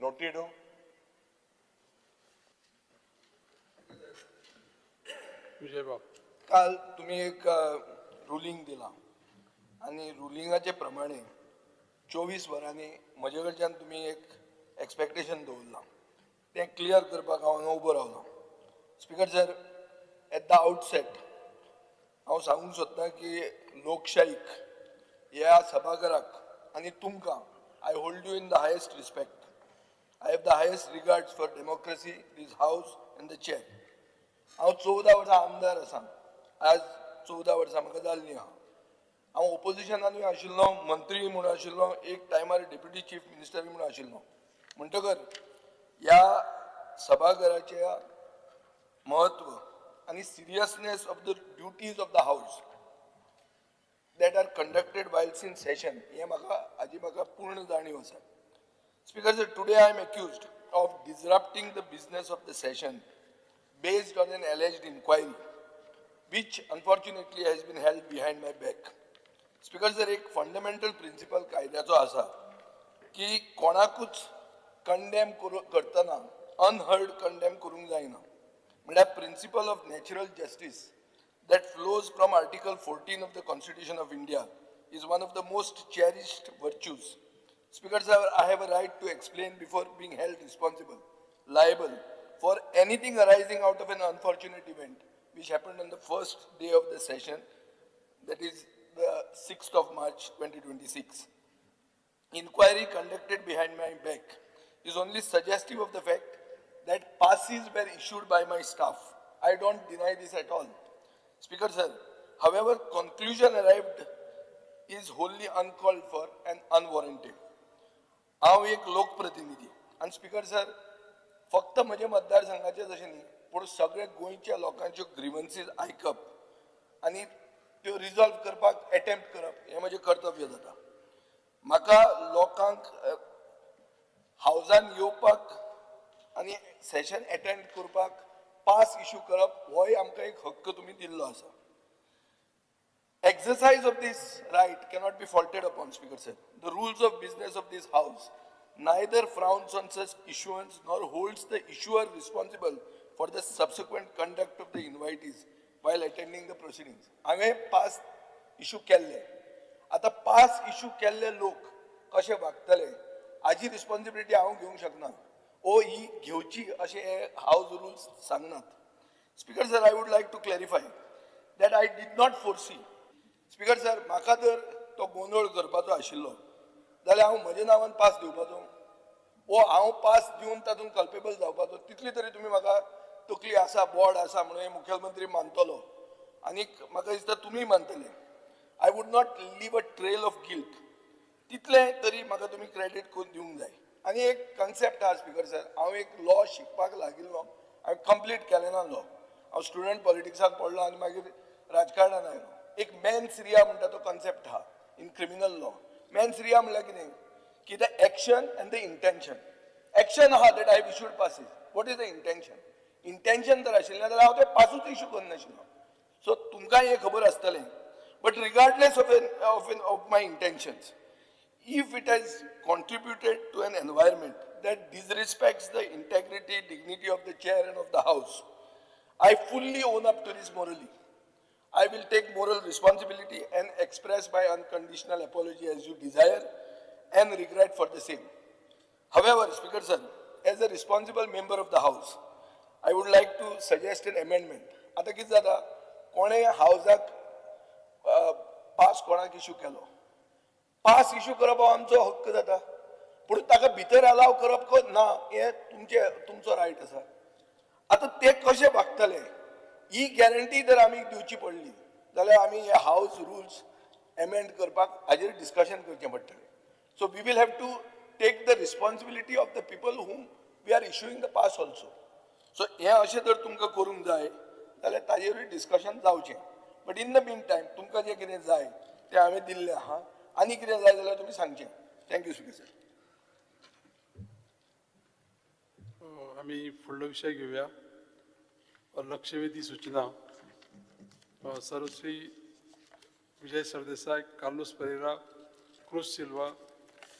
Noted हो. विजय बाब. काल तुम्ही एक रुलींग दिला आनी रुलिंगाचे प्रमाणे 24 वरांनी म्हजे कडच्यान तुमी एक एक्सपेक्टेशन दवरलां, तें क्लियर करपाक हांव हांगा उबो रावलो. Speaker sir, at the outset हांव सांगूंक सोदतां की लोकशाहीक, ह्या सभाघराक आनी तुमकां I hold you in the highest respect. I have the highest regards for democracy, this house and the chair. हांव 14 वर्सां आमदार आसा. आज 14 वर्सां म्हाका जाल्लीं आहा. हांव ओपोजिशनानूय आशिल्लो, मंत्री म्हूण आशिल्लो, एक टायमार डेप्युटी चीफ मिनिस्टरूय म्हूण आशिल्लो. म्हणटकर ह्या सभाघराच्या म्हत्व आनी seriousness of the duties of the house that are conducted whiles in session हें म्हाका हाजी म्हाका पूर्ण जाणीव आसा. Speaker sir, today I am accused of disrupting the business of the session based on an alleged inquiry, which unfortunately has been held behind my back. Speaker sir, एक fundamental principle कायद्याचो आसा की कोणाकूच कंडेम करू करतना unheard condemn करूंक जायना. म्हळ्यार principle of natural justice that flows from Article 14 of the Constitution of India is one of the most cherished virtues. Speaker sir, I have a right to explain before being held responsible, liable for anything arising out of an unfortunate event which happened on the first day of the session, that is the 6th of March 2026. Inquiry conducted behind my back is only suggestive of the fact that passes were issued by my staff. I don't deny this at all. Speaker sir, however, conclusion arrived is wholly uncalled for and unwarranted. हांव एक लोकप्रतिनिधी आनी speaker sir, फक्त म्हज्या मतदारसंघाचे तशें न्ही, पूण सगळे गोंयच्या लोकांच्यो ग्रिवन्सीज आयकप आनी त्यो रिजॉल्व करपाक एटेम्प्ट करप हें म्हजें कर्तव्य जाता. म्हाका लोकांक हावजान येवपाक आनी सेशन एटेंड करपाक पास इशू करप होय आमकां एक हक्क तुमी दिल्लो आसा. Exercise of this right cannot be faulted upon, Speaker sir. The rules of business of this house neither frowns on such issuance nor holds the issuer responsible for the subsequent conduct of the invitees while attending the proceedings. हांवें pass issue केल्ले. आतां pass issue केल्ले लोक कशे वागतले हाजी responsibility हांव घेवंक शकना ओ ही घेवची अशें हे हावज रुल्स सांगनात. Speaker sir, I would like to clarify that I did not foresee. Speaker sir, म्हाका जर तो गोंदळ करपाचो आशिल्लो जाल्यार हांव म्हज्या नांवान पास दिवपाचो वो हांव पास दिवन तातूंत कल्पेबल जावपाचो? तितली तरी तुमी म्हाका तकली आसा, बोड आसा म्हणून हे मुखेलमंत्री मानतलो आनीक म्हाका दिसता तुमी मानतले. I would not leave a trail of guilt. तितलें तरी म्हाका तुमी क्रेडीट करून दिवंक जाय. आनी एक कन्सेप्ट आहा, स्पीकर सर. हांव एक लॉ शिकपाक लागिल्लो. हांवें कंप्लीट केलें ना लॉ. हांव स्टुडंट पॉलिटिक्साक पडलो आनी मागीर राजकारणान आयलो. एक मेन्स रिया म्हणटा तो कन्सेप्ट आहा in criminal law. Mens rea म्हणल्यार कितें की the action and the intention. Action आहा that I issued passes. What is the intention? Intention जर आशिल्लें जाल्यार हांव ते पासूच इशू करनाशिल्लो. सो तुमकां हें खबर आसतलें. But regardless of my intentions, if it has contributed to an environment that disrespects the integrity, dignity of the chair and of the house, I fully own up to this morally. I will take moral responsibility and express my unconditional apology as you desire and regret for the same. However, Speaker sir, as a responsible member of the house, I would like to suggest an amendment. आतां कितें जाता, कोणें हावजाक pass कोणाक issue केलो, pass issue करप हो आमचो हक्क जाता, पूण ताका भितर अलाव करप ना हें तुमचे तुमचो रायट आसा. आतां ते कशे वागतले ही गॅरंटी जर आमी दिवची पडली जाल्यार आमी हे हावज रुल्स एमेंड करपाक हाजेर डिस्कशन करचें पडटलें. So we will have to take the responsibility of the people whom we are issuing the pass also. So हें अशें जर तुमकां करूंक जाय जाल्यार ताजेरूय डिस्कशन जावचें. But in the mean time तुमकां जें कितें जाय तें हांवें दिल्लें आहा. आनी कितें जाय जाल्यार तुमी सांगचें. Thank you, Speaker sir. आमी फुडलो विशय घेवया. लक्षवेधी सूचना. सर्वश्री विजय सरदेसाय, कार्लोस परेरा, क्रूज सिल्वा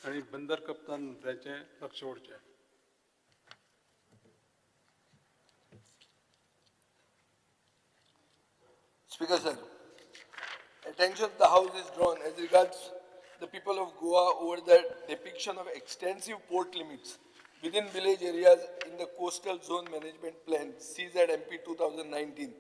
आनी बंदर कप्तान मंत्र्याचें लक्ष ओडचें. Speaker sir, attention of the House is drawn as regards the people of Goa over the depiction of extensive port limits within village areas in the Coastal Zone Management Plan, CZMP 2019,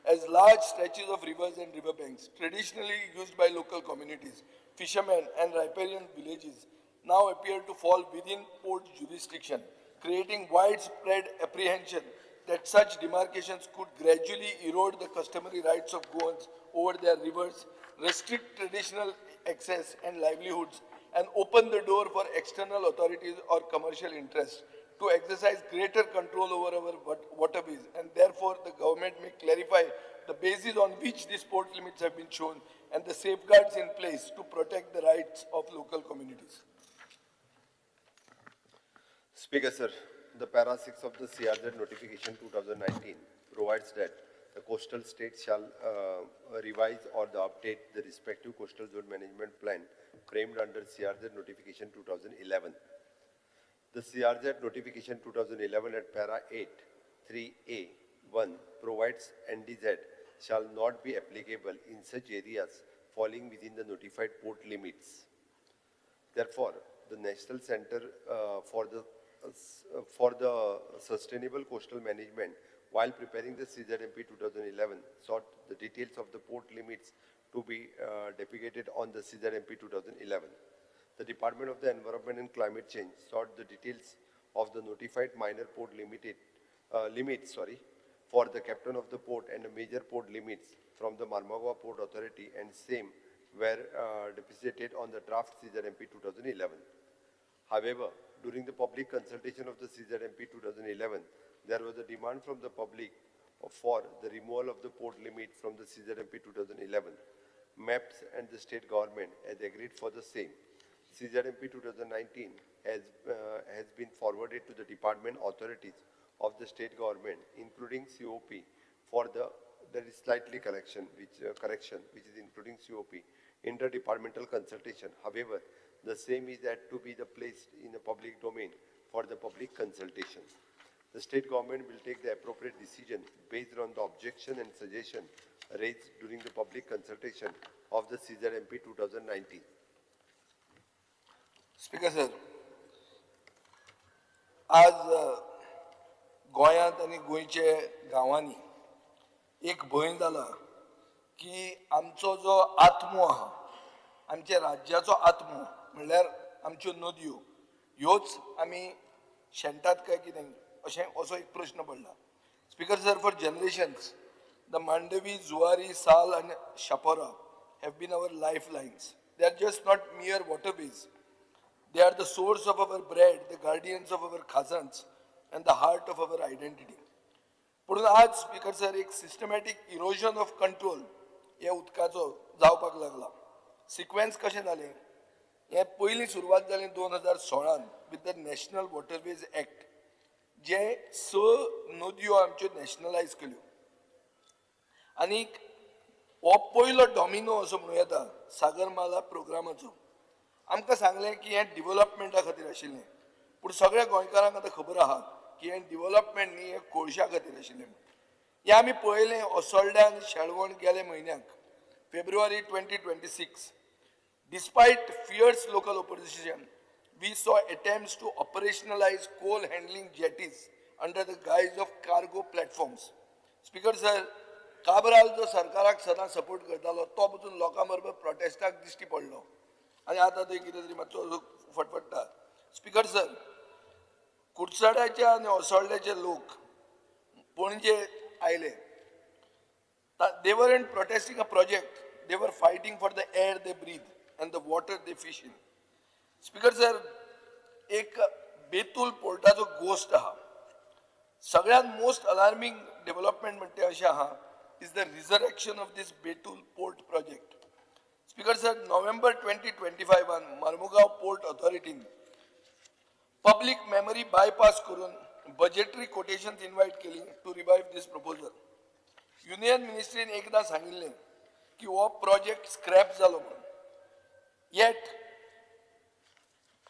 as large stretches of rivers and riverbanks traditionally used by local communities, fishermen and riparian villages now appear to fall within port jurisdiction, creating widespread apprehension that such demarcations could gradually erode the customary rights of Goans over their rivers, restrict traditional access and livelihoods, and open the door for external authorities or commercial interests to exercise greater control over our waterways, and therefore the government may clarify the basis on which these port limits have been shown and the safeguards in place to protect the rights of local communities. Speaker, sir, the para 6 of the CRZ notification 2019 provides that the coastal states shall revise or the update the respective coastal zone management plan framed under CRZ notification 2011. The CRZ notification 2011 at para 8, 3A, 1 provides NDZ shall not be applicable in such areas falling within the notified port limits. Therefore, the National Center for the Sustainable Coastal Management, while preparing the CZMP 2011, sought the details of the port limits to be depicted on the CZMP 2011. The Department of the Environment and Climate Change sought the details of the notified minor port limits for the captain of the port and the major port limits from the Marmagao Port Authority, and same were deposited on the draft CZMP 2011. However, during the public consultation of the CZMP 2011, there was a demand from the public for the removal of the port limit from the CZMP 2011. MEPS and the state government has agreed for the same. CZMP 2019 has been forwarded to the department authorities of the state government, including COP, for the, there is slightly correction, which is including COP, interdepartmental consultation. However, the same is that to be the placed in the public domain for the public consultation. The state government will take the appropriate decision based on the objection and suggestion raised during the public consultation of the CZMP 2019. Speaker sir, आज गोंयांत आनी गोंयचे गांवांनी एक भंय जाला की आमचो जो आत्मो आहा, आमच्या राज्याचो आत्मो म्हणल्यार आमच्यो नदयो, ह्योच आमी शेणटात काय कितें अशें असो एक प्रश्न पडला. Speaker sir, for generations the Mandovi, Zuari, Sal and Chapora have been our lifelines. They are just not mere waterways. They are the source of our bread, the guardians of our khazans, and the heart of our identity. पूण आज speaker sir एक systematic erosion of control ह्या उदकाचो जावपाक लागला. Sequence कशें जालें, हें पयलीं सुरवात जाली 2016 with the National Waterways Act, जे 6 नदयो आमच्यो नॅशनलायज केल्यो. आनीक हो पयलो डॉमिनो असो म्हणूं येता सागरमाला प्रोग्रामाचो. आमकां सांगलें की हें डिवलपमेंटा खातीर आशिल्लें, पूण सगळ्या गोंयकारांक आतां खबर आहा की हें डिवलपमेंट न्ही, हें कोळशा खातीर आशिल्लें. हें आमी पळयलें असोल्ड्या आनी शेळवण गेले म्हयन्याक February 2026. Despite fierce local opposition, we saw attempts to operationalize coal handling jetties under the guise of cargo platforms. Speaker sir, Cabral जो सरकाराक सदां सपोर्ट करतालो तो पसून लोकां बरोबर प्रोटेस्टाक दिश्टी पडलो आनी आतां थंय कितें तरी मातसो फटफट्टा. स्पीकर सर, कुडचड्याचे आनी असोल्ड्याचे लोक पणजे आयले. They weren't protesting a project, they were fighting for the air they breathe and the water they fish in. Speaker sir, एक बेतूल पोर्टाचो गोश्ट आहा. सगळ्यात मोस्ट अलार्मिंग डेव्हलपमेंट म्हणटे अशें आहा is the resurrection of this Betul port project. Speaker sir, November 2025 Marmugao port ऑथॉरिटीन public memory bypass करून budgetary quotations invite केली to revive this proposal. Union मिनिस्ट्रीन एकदां सांगिल्लें की हो प्रोजेक्ट स्क्रॅप जालो म्हणून. Yet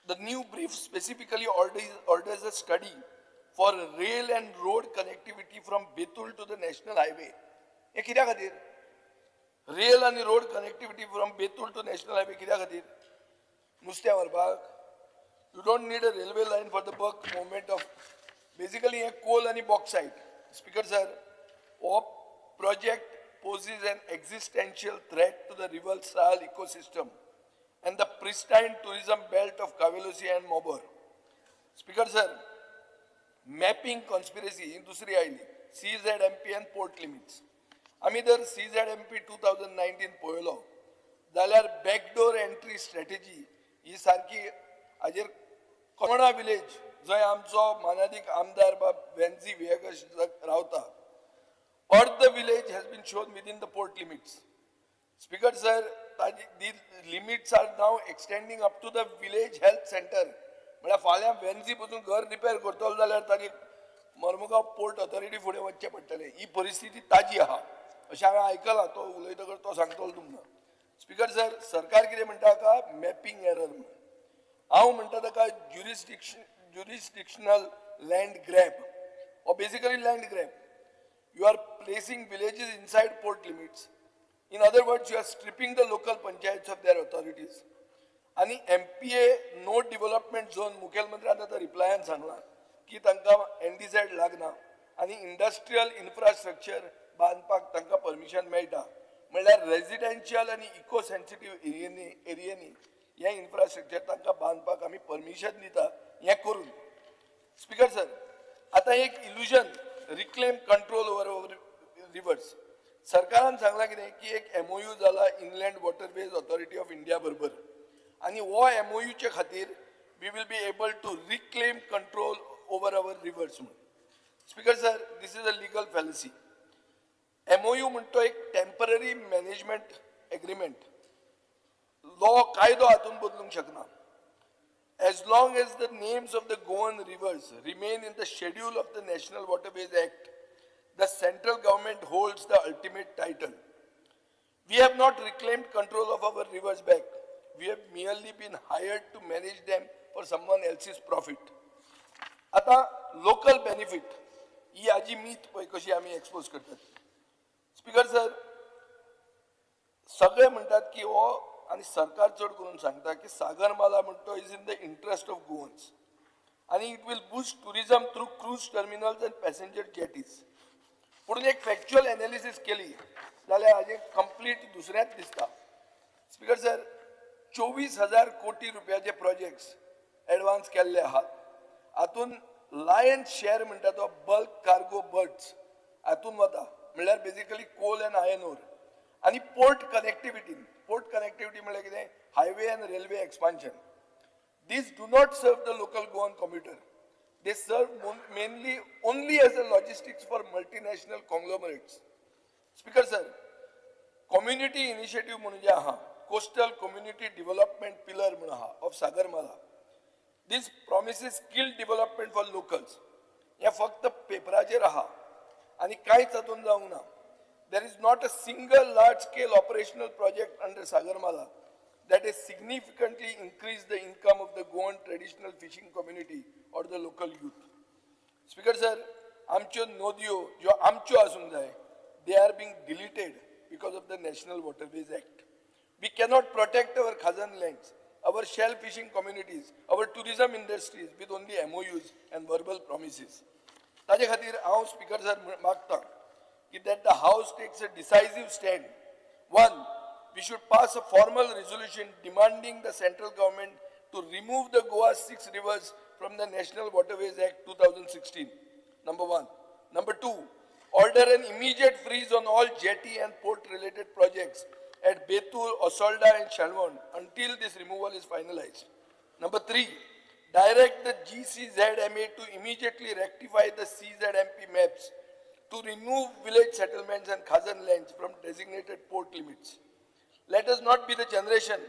the new brief specifically orders a study for rail and road connectivity from Betul to the national highway. हे कित्या खातीर? रेल आनी road connectivity from Betul to national highway कित्या खातीर? नुस्तें व्हरपाक? You don't need a railway line for the bulk movement of basically हें कोल आनी बॉक्सायट. स्पीकर सर, हो project poses an existential threat to the river Sal ecosystem and the pristine tourism belt of Cavelossim and Mobor. Speaker sir, mapping conspiracy ही दुसरी आयली, CZMP and port limits. आमी जर CZMP 2019 पळयलो जाल्यार backdoor entry strategy ही सारकी हाजेर कोणा village जंय आमचो मानादीक आमदार बाब वेन्झी व्हिएगस रावता, अर्द village has been shown within the port limits. Speaker sir, ताजी the limits are now extending up to the village health centre. म्हळ्यार फाल्यां वेन्झी पसून घर रिपेर करतलो जाल्यार ताजी मर्मुगांव पोर्ट ऑथॉरिटी फुडें वचचें पडटलें. ही परिस्थिती ताजी आहा अशें हांवें आयकलां, तो उलयतकर तो सांगतलो तुमकां. स्पीकर सर, सरकार कितें म्हणटा ताका मॅपिंग एरर म्हणून, हांव म्हणटा ताका jurisdictional land grab or basically land grab. You are placing villages inside port limits. In other words, you are stripping the local panchayats of their authorities. आनी MPA no development zone मुखेलमंत्र्यान आतां रिप्लायान सांगलां की तांकां NDZ लागना आनी industrial infrastructure बांदपाक तांकां permission मेळटा. म्हणल्यार रेजिडेन्शियल आनी इको सेन्सिटीव एरियांनी हें इन्फ्रास्ट्रक्चर तांकां बांदपाक आमी परमिशन दिता हें करून. स्पीकर सर, आतां एक illusion reclaim control over our rivers. सरकारान सांगलां कितें की एक MOU जाला inland waterways authority of India बरोबर आनी हो MOUचे खातीर we will be able to reclaim control over our rivers म्हणून. Speaker sir, this is a legal fallacy. MOU म्हणतो एक टेम्पररी मॅनेजमेंट एग्रीमेंट. लॉ कायदो हातून बदलूंक शकना. As long as the names of the Goan rivers remain in the schedule of the National Waterways Act, the central government holds the ultimate title. We have not reclaimed control of our rivers back. We have merely been hired to manage them for someone else's profit. आता local benefit ही हाजी मीत पळय कशी आमी expose करतात. Speaker sir, सगळे म्हणटात की हो आनी सरकार चड करून सांगता की सागरमाला म्हणतो is in the interest of Goans आनी it will boost tourism through cruise terminals and passenger jetties. पूण एक फॅक्च्युअल एनालिसीस केली जाल्यार हाजें कंप्लीट दुसरेंच दिसता. स्पीकर सर, 24,000 कोटी रुपयाचे प्रोजेक्ट्स एडवान्स केल्ले आहात. हातून लायन शेअर म्हणटा तो बल्क कार्गो बर्ड्स हातून वता, म्हणल्यार basically coal and iron ore आनी पोर्ट कनेक्टिविटी. पोर्ट कनेक्टिविटी म्हणल्यार कितें? Highway and railway expansion. These do not serve the local Goan commuter. They serve mainly only as a logistics for multinational conglomerates. Speaker sir, community initiative म्हणून जे आहा, coastal community development pillar म्हणून आहा of Sagarmala, this promises skill development for locals. हें फक्त पेपराचेर आहा आनी कांयच हातून जावंक ना. There is not a single large scale operational project under Sagarmala that has significantly increased the income of the Goan traditional fishing community or the local youth. Speaker sir, आमच्यो नदयो ज्यो आमच्यो आसूंक जाय, they are being deleted because of the National Waterways Act. We cannot protect our khazan lands, our shell fishing communities, our tourism industries with only MOUs and verbal promises. ताजे खातीर हांव speaker sir मागता की that the house takes a decisive stand. One, we should pass a formal resolution demanding the central government to remove the Goa six rivers from the National Waterways Act 2016. Number one. Number two, order an immediate freeze on all jetty and port related projects at Betul, Ossolda and Chalwon until this removal is finalized. Number three, direct the GCZMA to immediately rectify the CZMP maps to remove village settlements and khazan lands from designated port limits. Let us not be the generation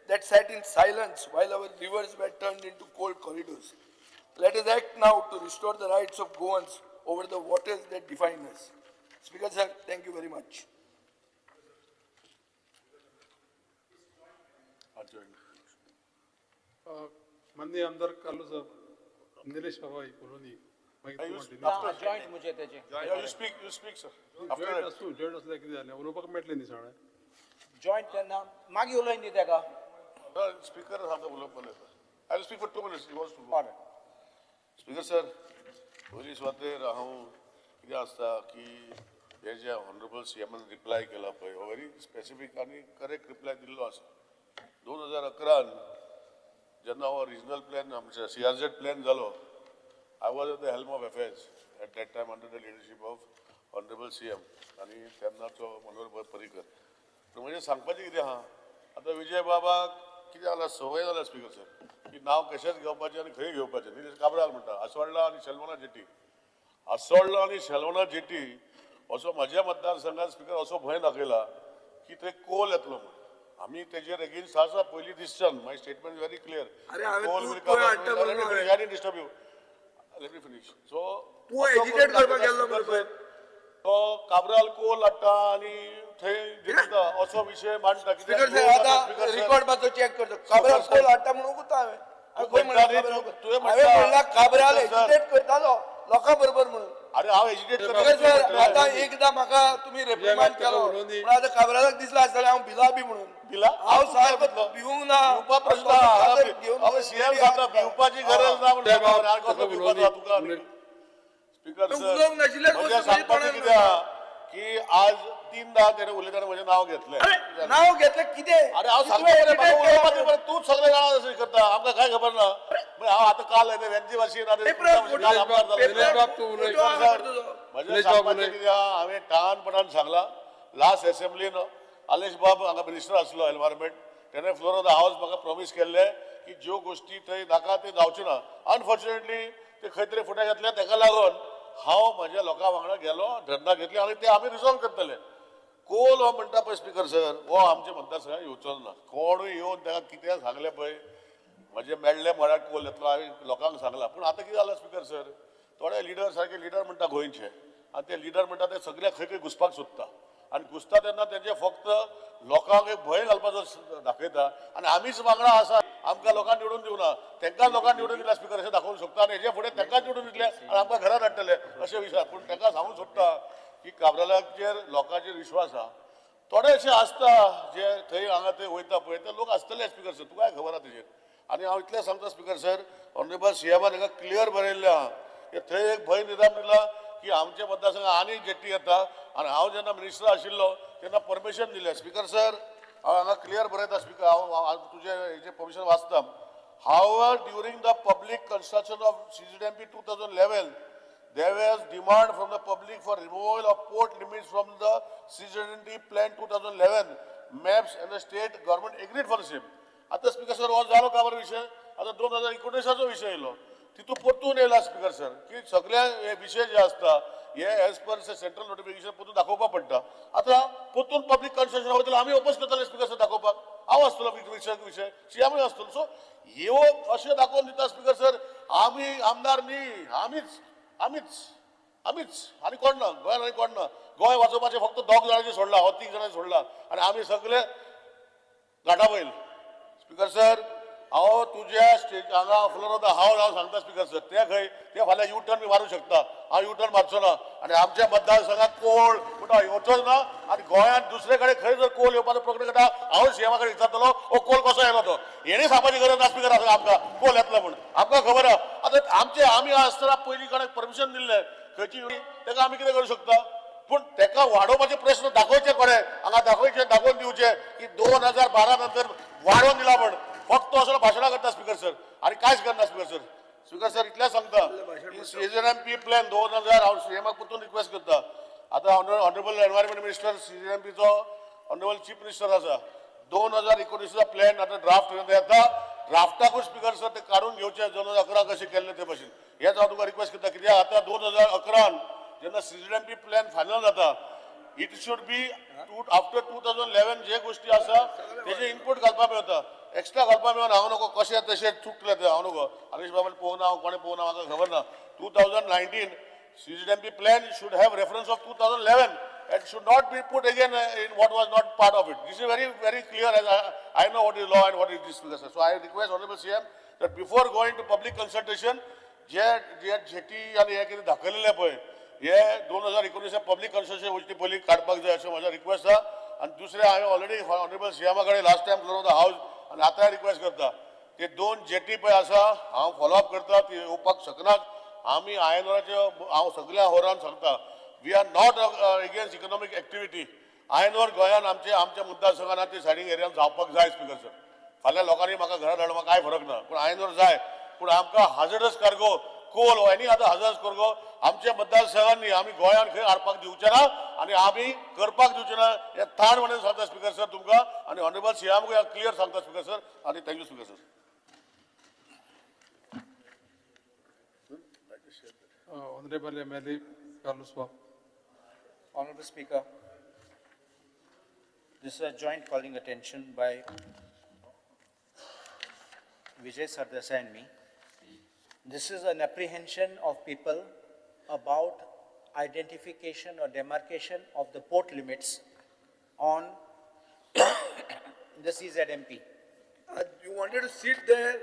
that sat in silence while our rivers were turned into cold corridors. Let us act now to restore the rights of Goans over the waters that define us. Speaker sir, thank you very much. माननीय आमदार कार्लूस निलेश बाबा colony. Joint मुझे तेजे. Yeah, you speak, sir. After joint that. आसूं, joint आसल्यार कितें जालें, उलोवपाक मेळटलें न्ही सगळें. जॉयंट तेन्ना मागीर उलोवन दी तेका. स्पीकर सांगता उलोवप. I will speak for 2 minutes. He wants to go. Alright. Speaker sir, पयली सुवातेर हांव कितें आसता की हे जे ऑनरेबल सी एमान रिप्लाय केला पळय, हो व्हेरी स्पेसिफीक आनी करेक्ट रिप्लाय दिल्लो आसा. 2011न जेन्ना हो रिजनल प्लॅन आमचे सीआरझेड प्लॅन जालो, I was at the helm of affairs at that time under the leadership of honourable CM आनी तेन्नाचो मनोहर पर्रीकर. पूण म्हणजे सांगपाचें कितें आहा, आतां विजय बाबाक कितें जाला, संवय जाला स्पीकर सर की नांव कशेंच घेवपाचें आनी खंय घेवपाचें. निलेश काब्राल म्हणटा आसोळ्ळा आनी शेलवणा जेटी, आसोळ्ळा आनी शेलवणा जेटी असो म्हज्या मतदारसंघात स्पीकर असो भंय दाखयला की थंय कोल येतलो म्हूण. आमी तेजेर एगेन्स्ट आसा पयलीं दिसच्यान. My statement very clear. अरे हांवें तूं हाडटा म्हणून हांवें. Disturb you, let me finish. So तूं agitate करपाक गेल्लो मरे पयर. तो काब्राल कोल हाडटा आनी थंय दिसता असो विशय मांडटा. स्पीकर साहेब, आतां रिकॉर्ड मातसो चॅक करचो. काब्राल कोल हाडटा म्हणून उगता हांवें. हांवें खंय म्हणलां काब्राल कोल? तुवें हांवें म्हणटा. म्हणलां काब्राल स्पीकर सर. एजिटेट करतालो लोकां बरोबर म्हणून. अरे हांव एजिटेट स्पीकर सर, आतां एकदां म्हाका तुमी रेप्रिमांड तेका केलो उलोवंक दी. पूण आतां काब्रालाक दिसलां आसतलें हांव भिला बी म्हणून. भिला? हांव सारको भिवूंक ना. भिवपा प्रश्न हांव तसो घेवन हांव सीएम सांगता भिवपाची गरज ना ते बाब, म्हणून. तेका उलोवंक दी. तुका स्पीकर तूं सर, उलोवंक नाशिल्ल्याच म्हजें वस्तू म्हज्या सांगपाचें तोंडार कितें आहा की आज तीनदा तेणें उलयतना म्हजें नांव घेतलें. अरे नांव घेतलें कितें? अरे हांव तुवें सांगता मरे, agitate म्हाका केला उलोवपाचें म्हणून. मरे, तूंच सगळें जाणा अशें करता, आमकां कांय खबर ना. मागीर हांव आतां काल येता वेंची भाशेन आनी पेपर काल आमदार जालो. निलेश बाब, तूं उलय. फोटो आहा तुजो. म्हजें निलेश बाब सांगपाचें उलय. कितें आहा, हांवें ठाणपणान सांगलां लास्ट एसेंब्लीन आलेश बाब हांगा मिनिस्टर आसलो एनवायरमेंट, तेणें फ्लोर ऑफ the house म्हाका प्रॉमीस केल्लें की ज्यो गोश्टी थंय नाका त्यो जावच्यो ना. अनफॉर्च्युनेटली ते खंय तरी फुडें घेतले, तेका लागून हांव म्हज्या लोकां वांगडा गेलो, धरणां घेतली आनी ते आमी रिजॉल्व करतले. कोल हो म्हणटा पळय स्पीकर सर, हो आमच्या मतदारसंघात येवचो ना. कोणूय येवन ताका कितें सांगलें पळय, म्हजें मेळ्ळें म्हळ्यार कोल येतलो हांवें लोकांक सांगलां. पूण आतां कितें जालां स्पीकर सर, थोडे लिडर सारके लिडर म्हणटा गोंयचे, आनी ते लिडर म्हणटा ते सगळे खंय खंय घुसपाक सोदता आनी घुसता तेन्ना तेंचे फक्त लोकांक एक भंय घालपाचो दाखयता आनी आमीच वांगडा आसा, आमकां लोकांक निवडून दिवना, तेंकां लोकांक निवडून दिला स्पीकर अशें दाखोवंक सोदता आनी हेजे फुडें तेंकांच निवडून दितले आनी आमकां घरांत हाडटले अशें विचार. पूण तेंकां सांगूंक सोदता की काब्रालाचेर लोकांचेर विश्वास आहा. थोडे अशे आसता जे थंय हांगा थंय वयता पळय ते लोक आसतले स्पीकर सर, तुकाय खबर आहा तेजेर. आनी हांव इतलें सांगता स्पीकर सर, ऑनरेबल सीएमान हाका क्लियर बरयल्लें आहा की थंय एक भंय निर्माण दिला की आमच्या मतदारसंघात आनी जेट्टी येता. आनी हांव जेन्ना मिनिस्टर आशिल्लो तेन्ना परमिशन दिलें स्पीकर सर, हांव हांगा क्लियर बरयता स्पीकर, हांव तुजें हेजें परमिशन वाचता. However, during the public construction of CZMP 2011, there was demand from the public for removal of port limits from the CZMP plan 2011 maps and the state government agreed for the same. आता speaker sir हो जालो काबर विशय, आता 2019चो विशय येयलो तितून परतून येयला स्पीकर सर की सगळे हे विशय जे आसता हे एज पर सेंट्रल नोटिफिकेशन परतून दाखोवपाक पडटा. आतां परतून पब्लीक कन्सल्टेशन वयतले, आमी ओपोज करतले स्पीकर सर दाखोवपाक, हांव आसतलो विशय सीएमूय आसतलो. सो ह्यो अशें दाखोवन दिता स्पीकर सर, आमी आमदार न्ही, आमीच आमीच आमीच आनी कोण ना गोंयान, आनी कोण ना. गोंय वाचोवपाचें फक्त दोग जाणांचें सोडलां, हो तीग जाणांचें सोडलां आनी आमी सगळे घाटा बैल. स्पीकर सर, हांव तुज्या स्टेज हांगा फ्लोर ऑफ the house हांव सांगता स्पीकर सर, ते खंय ते फाल्यां यू टर्न बी मारूंक शकता, हांव यू टर्न मारचो ना आनी आमच्या मतदारसंघात कोण म्हणटा येवचोच ना. आनी गोंयांत दुसरे कडेन खंय जर कोल येवपाचो प्रश्न करता, हांव सीएमा कडेन विचारतलो हो कोल कसो येयलो तो. हेणी सांगपाची गरज ना स्पीकर आसा आमकां कोल येतलो म्हूण, आमकां खबर आहा. आतां आमचे आमी आसतना पयलीं कोणाक परमिशन दिल्लें खंयची तेका आमी कितें करूं शकता, पूण तेका वाडोवपाचे प्रश्न दाखोवचे कोणे हांगा दाखोवचे, दाखोवन दिवचे की 2012 नंतर वाडोवन दिला म्हण. फक्त असो भाशणां करता स्पीकर सर आनी कांयच करना स्पीकर सर. स्पीकर सर इतलें सांगता की सीझनएमपी प्लॅन 2000 हांव सीएमाक परतून रिक्वेस्ट करता. आतां ऑनरेबल एनवायरमेंट मिनिस्टर सीझनएमपीचो ऑनरेबल चीफ मिनिस्टर आसा, 2019चो प्लॅन आतां ड्राफ्ट येता, ड्राफ्टाकूच स्पीकर सर ते काडून घेवचे 2011 कशें केल्लें ते भशेन. हेच हांव तुका रिक्वेस्ट करता, कित्याक आतां 2011 जेन्ना सीझनएमपी प्लॅन फायनल जाता, it should be after 2011 जे गोश्टी आसा तेजे इनपूट घालपाक मेळटा, एक्स्ट्रा घालपाक मेळना. हांव नको कशें तशें चुकलें तें हांव नको हरीश बाबान पळोवना, हांव कोणें पळोवना म्हाका खबर ना. 2019 CZMP plan should have reference of 2011 and should not be put again in what was not part of it. This is very, very clear as I know what is law and what is this. So I request Honorable CM that before going to public consultation, J J jetty आनी हें कितें दाखयलेलें पळय, हे 2019 public consultation वचचे पयलीं काडपाक जाय अशें म्हजें रिक्वेस्ट आसा. आनी दुसरें हांवें ऑलरेडी ऑनरेबल सीएमा कडेन last time floor of the house आनी आतांय रिक्वेस्ट करता, ते 2 जेटी पळय आसा, हांव फॉलो अप करता, ती येवपाक शकनात. आमी आयनोराचे हांव सगल्या होरान सांगता, we are not against economic activity. Iron ore गोंयान आमचे आमच्या मतदारसंघान ते सायडीक एरियान जावपाक जाय स्पिकर सर. फाल्यां लोकांनी म्हाका घरा धाडूं, म्हाका कांय फरक ना, पूण आयनोर जाय. पूण आमकां हाजडस कार्गो, कोल वा एनी आतां हाजडस कार्गो आमच्या मतदारसंघांनी आमी गोंयान खंय हाडपाक दिवचे ना आनी आमी करपाक दिवचे ना, हें ताण म्हणून सांगता स्पिकर सर तुमकां आनी ऑनरेबल सीएमाकूय क्लियर सांगता स्पिकर सर. आनी thank you speaker sir. Honorable MLA Carlos Bob. Honorable Speaker, this is a joint calling attention by Vijay Sardessai and me. This is an apprehension of people about identification or demarcation of the port limits on the CZMP. You wanted to sit there.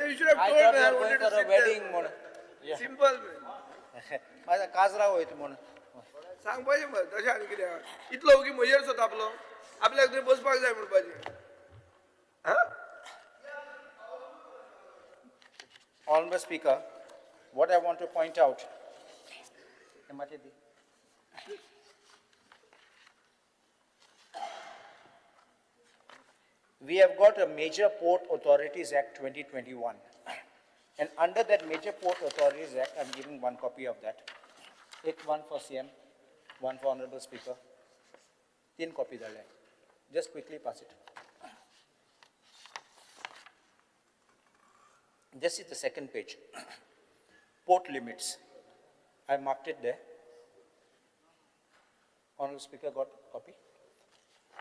You should have I told thought me we I are going wanted to for a sit there. wedding म्हणून. Yeah. Simple man. माझा काजरा वयता म्हणून. सांगपाचें मरे तशें आनी कितें आहा. इतलो ओगी म्हजेर सो तापलो आपल्याक थंय बसपाक जाय म्हणपाचें. आं. Honorable Speaker, what I want to point out, we have got a Major Port Authorities Act 2021. And under that Major Port Authorities Act, I'm giving one copy of that. Take one for CM, one for Honorable Speaker. 3 copy धाडले. Just quickly pass it. This is the second page. Port limits. I marked it there. Honorable Speaker got copy.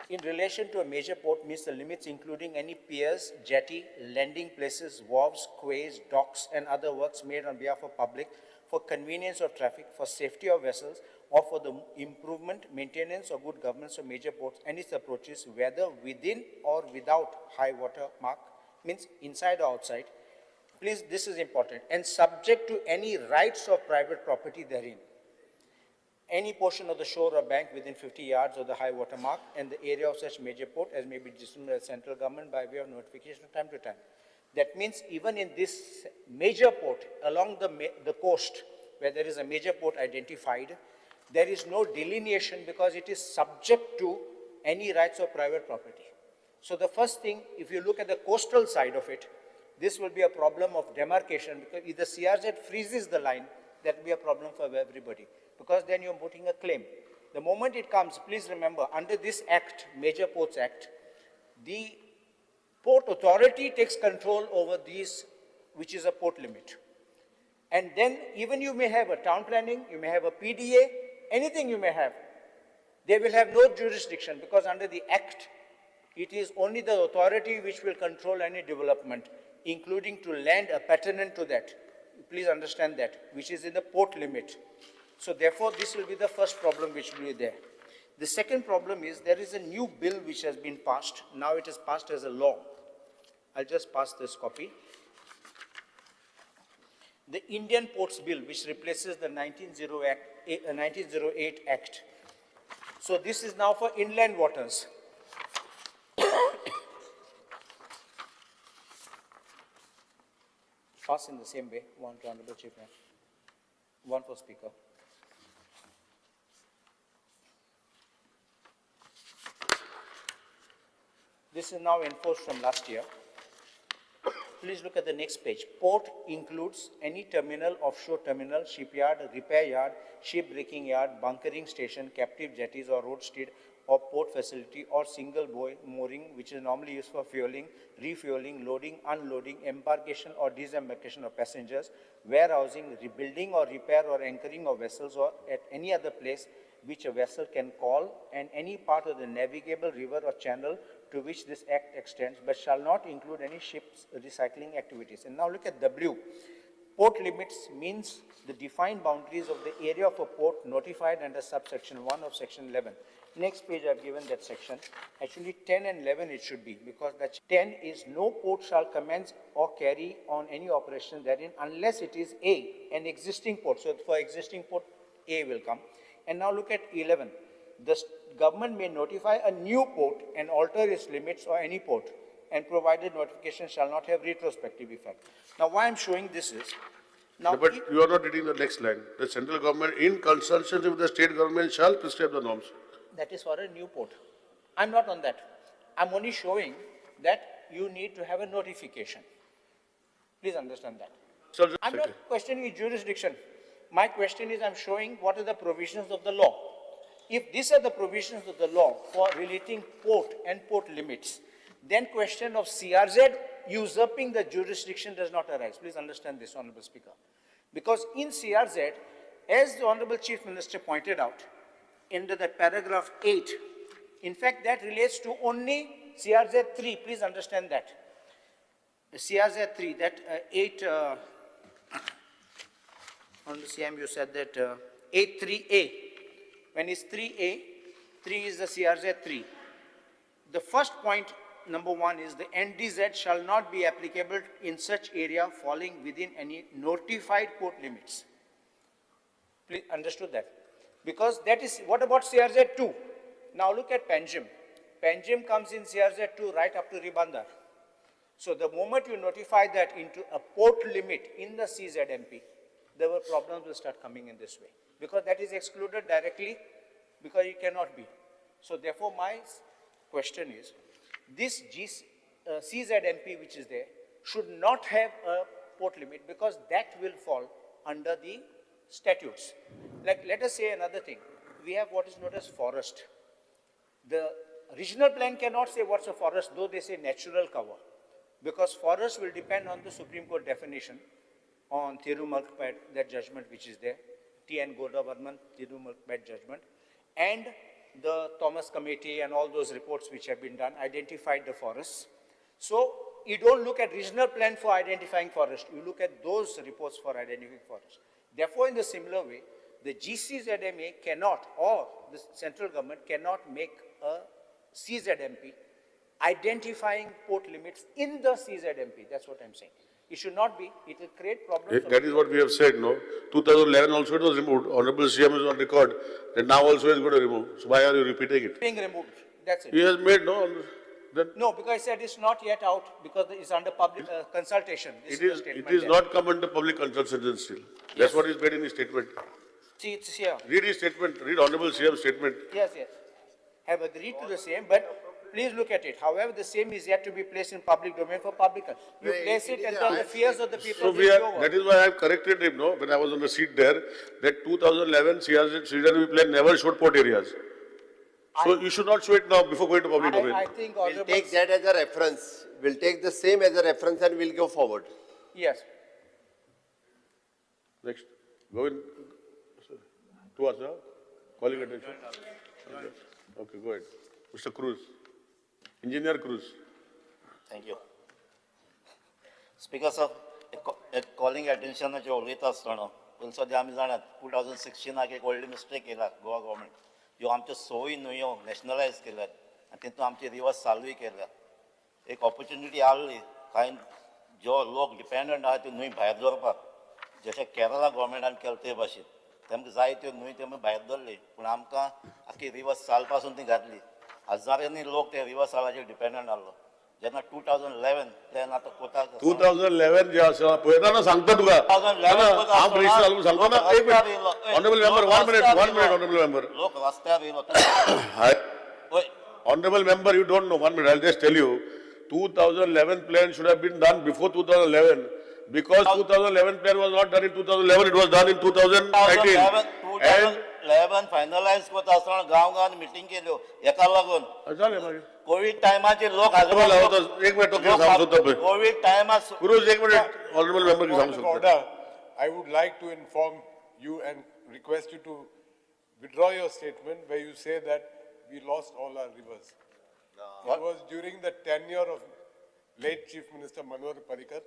In relation to a major port means the limits including any piers, jetty, landing places, wharves, quays, docks, and other works made on behalf of public for convenience of traffic, for safety of vessels, or for the improvement, maintenance, or good governance of major ports and its approaches, whether within or without high water mark, means inside or outside. Please, this is important, and subject to any rights of private property therein. Any portion of the shore or bank within 50 yards of the high water mark and the area of such major port as may be determined by the central government by way of notification from time to time. That means even in this major port along the coast where there is a major port identified, there is no delineation because it is subject to any rights of private property. So the first thing, if you look at the coastal side of it, this will be a problem of demarcation because if the CRZ freezes the line, that will be a problem for everybody because then you're putting a claim. The moment it comes, please remember, under this Act, Major Ports Act, the port authority takes control over these, which is a port limit. And then even you may have a town planning, you may have a PDA, anything you may have. They will have no jurisdiction because under the Act, it is only the authority which will control any development, including to land appurtenant to that. Please understand that, which is in the port limit. So therefore, this will be the first problem which will be there. The second problem is there is a new bill which has been passed. Now it is passed as a law. I'll just pass this copy. The Indian Ports Bill, which replaces the 1908 Act. So this is now for inland waters. Pass in the same way, one to Honorable Chief Minister, one for Speaker. This is now enforced from last year. Please look at the next page. Port includes any terminal, offshore terminal, shipyard, repair yard, ship breaking yard, bunkering station, captive jetties or roadstead or port facility or single buoy mooring, which is normally used for fueling, refueling, loading, unloading, embarkation or disembarkation of passengers, warehousing, rebuilding or repair or anchoring of vessels or at any other place which a vessel can call, and any part of the navigable river or channel to which this act extends, but shall not include any ship's recycling activities. And now look at W. Port limits means the defined boundaries of the area of a port notified under subsection 1 of section 11. Next page I've given that section. Actually 10 and 11 it should be, because that 10 is no port shall commence or carry on any operation therein unless it is A, an existing port. So for existing port, A will come. And now look at 11. the government may notify a new port and alter its limits or any port, and provided notification shall not have retrospective effect. Now, why I'm showing this is, now But you are not reading the next line. The central government in consultation with the state government shall prescribe the norms. That is for a new port. I'm not on that. I'm only showing that you need to have a notification. Please understand that. Sir, I'm not questioning your jurisdiction. My question is, I'm showing what are the provisions of the law. If these are the provisions of the law for relating port and port limits, then question of CRZ usurping the jurisdiction does not arise. Please understand this, Honorable Speaker. Because in CRZ, as the Honorable Chief Minister pointed out, under the paragraph 8, in fact, that relates to only CRZ 3. Please understand that. The CRZ 3, that 8, on the CM, you said that 8.3a. When it's 3a, 3 is the CRZ 3. The first point, number 1, is the NDZ shall not be applicable in such area falling within any notified port limits. Please understood that. Because that is, what about CRZ 2? Now look at Panjim. Panjim comes in CRZ 2 right up to Ribandar. So the moment you notify that into a port limit in the CZMP, there were problems will start coming in this way. Because that is excluded directly, because it cannot be. So therefore my question is, this CZMP which is there should not have a port limit, because that will fall under the statutes. Like, let us say another thing. We have what is known as forest. The regional plan cannot say what's a forest, though they say natural cover, because forest will depend on the Supreme Court definition on Tirumalpet, that judgment which is there, T.N. Godavarman, Tirumalpet judgment, and the Thomas Committee and all those reports which have been done identified the forests. So you don't look at regional plan for identifying forest, you look at those reports for identifying forest. Therefore, in the similar way, the GCZMA cannot, or the central government cannot make a CZMP identifying port limits in the CZMP. That's what I'm saying. It should not be. It will create problems. That is what we have said, no? 2011 also it was removed. Honorable CM is on record that now also is going to remove. So why are you repeating it? Being removed. That's it. He has made, no? Then No, because I said it's not yet out because it's under public consultation. This it is, the it is there. not come under public consultation still. That's what is made in his statement. See, it's here. Read his statement. Read Honorable CM's statement. Yes, yes. Have agreed to the same, but please look at it. However, the same is yet to be placed in public domain for public. You place it and then the fears of the people So will we be are, over. that is why I have corrected him, no, when I was on the seat there, that 2011 CRZ, plan never showed port areas. So you should not show it now before going to public domain. I think We'll Honorable... take that as a reference. We'll take the same as a reference and we'll go forward. Yes. Next, go in, to us, huh? Calling attention. Okay. Okay, go ahead. Mr. Cruz, Engineer Cruz. Thank you. Speaker sir, calling attention उलयता आसतना पयलीं सद्या आमी जाणात 2016 एक व्हडली mistake केला Goa government, ह्यो आमच्यो सवूय न्हंयो नॅशनलायज केल्यात आनी तितून आमची रिवर्स चालूय केल्या. एक ऑपॉर्च्युनिटी आहली कांय जो लोक डिपेंडंट आहा त्यो न्हंय भायर दवरपाक, जशें केरला गव्हर्मेंटान केलें ते भाशेन तेमकां जाय त्यो न्हंय तेमी भायर दवरली, पूण आमकां आख्खी रिवर्स चाल पासून ती घातली. हजारांनी लोक ते रिवर्स सालाचेर डिपेंडंट आहलो. जेन्ना 2011 प्लॅन आतां कोता 2011 जे आसा पळयता ना सांगता तुका. 2011 हांव मिनिस्टर जालो सांगता ना. एक minute, honourable member, 1 minute, 1 minute, honourable member. लोक रस्त्यार येयलो. Honourable member, you don't know, 1 minute, I just tell you, 2011 plan should have been done before 2011, because 2011 plan was not done in 2011, it was done in 2019. And 2011 finalise करता आसतना गांव गांवांत meeting केल्यो हेका लागून. जालें मागीर. कोवीड टायमाचेर लोक एक मिनिट, ओके, सांगू सोदता पळय. कोवीड टायमार क्रूज, एक मिनिट, ऑनरेबल मेंबर सांगू Point of सोदता. order, I would like to inform you and request you to withdraw your statement where you say that we lost all our rivers. It was during the tenure of late Chief Minister Manohar Parrikar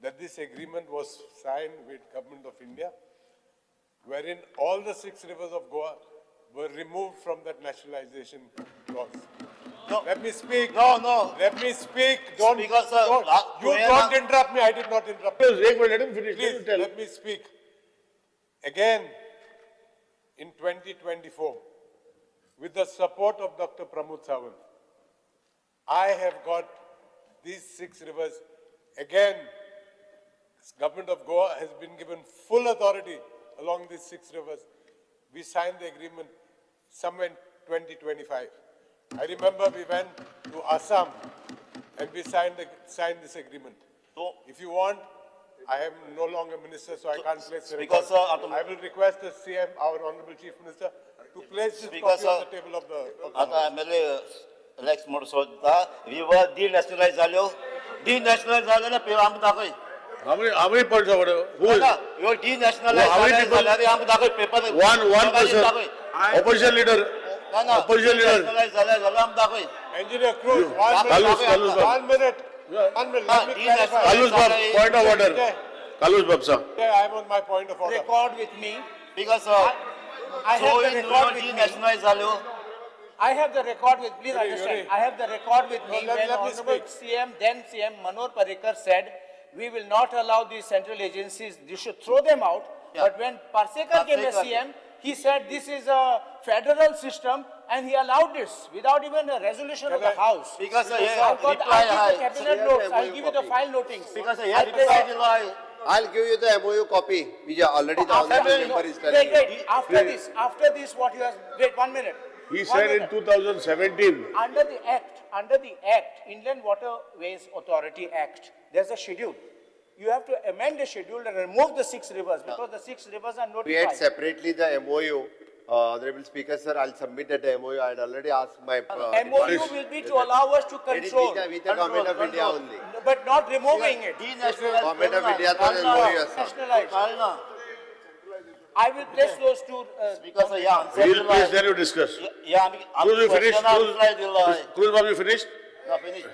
that this agreement was signed with Government of India, wherein all the 6 rivers of Goa were removed from that nationalization clause. No. Let me speak. No, no. Let me speak. Don't, Speaker, sir, don't. You don't interrupt me. I did not interrupt. Ek minute, let him finish. Please, Let him tell. let me speak. Again, in 2024, With the support of Dr. Pramod Sawant, I have got these 6 rivers. Again, Government of Goa has been given full authority along these 6 rivers. We signed the agreement somewhere in 2025. I remember we went to Assam and we signed this agreement. So, if you want, I am no longer minister, so I can't place the Speaker, record. sir, I will request the CM, our Honorable Chief Minister, to place this Speaker, copy sir, on the table of the... आता MLA Alex म्हणून सोदता river डिनॅशनलायज जाल्यो, डिनॅशनलायज जालें ना आमकां दाखय. How many points of order? Who is? ह्यो डिनॅशनलायज How many people? जाल्यार आमकां दाखय paper. One person. Opposition leader. ना ना Opposition leader. डिनॅशनलायज जालें जाल्यार आमकां दाखय. Engineer Cruz, 1 Carlos, minute. Carlos Bab. 1 minute. 1 minute. Let me clarify. Carlos Bab, point of order. Carlos Bab, sir. Yeah, I am on my point of order. Record with me. Because I have the record with me. डिनॅशनलायज जाल्यो. I have the record with, please Yuri, understand, Yuri. I have the record with me No, when let me Honorable speak. CM, then CM Manohar Parrikar said, we will not allow these central agencies, you should throw them out. Yeah. But when Parsekar came as Parsekar. CM, he said this is a federal system and he allowed this without even a resolution of the House. Because, sir, I've got reply I'll give the आहे. cabinet notes, I'll give you the file notings. Because I'll hey reply present- दिलो आहे. I'll give you the MOU copy, which already the After- honorable member is telling Wait, you. wait, after this, what you have, wait, 1 minute. He One said in minute. 2017. Under the Act, Inland Waterways Authority Act, there's a schedule. You have to amend the schedule and remove the 6 rivers because the 6 rivers are We had notified. separately the MOU. Honorable Speaker, sir, I'll submit that MOU. I had already asked my... MOU will be to allow us to It is control, with the Government of India only. but not removing it. Denationalise Government of India तो MOU आसा. Nationalized. कळना. I will place those two. Because hey answer We'll दिलो place, आहे. then you discuss. हे आमी Cruz, you finished? Reply दिलो आहे. Cruz, Cruz Bab, you finished? ना, finish.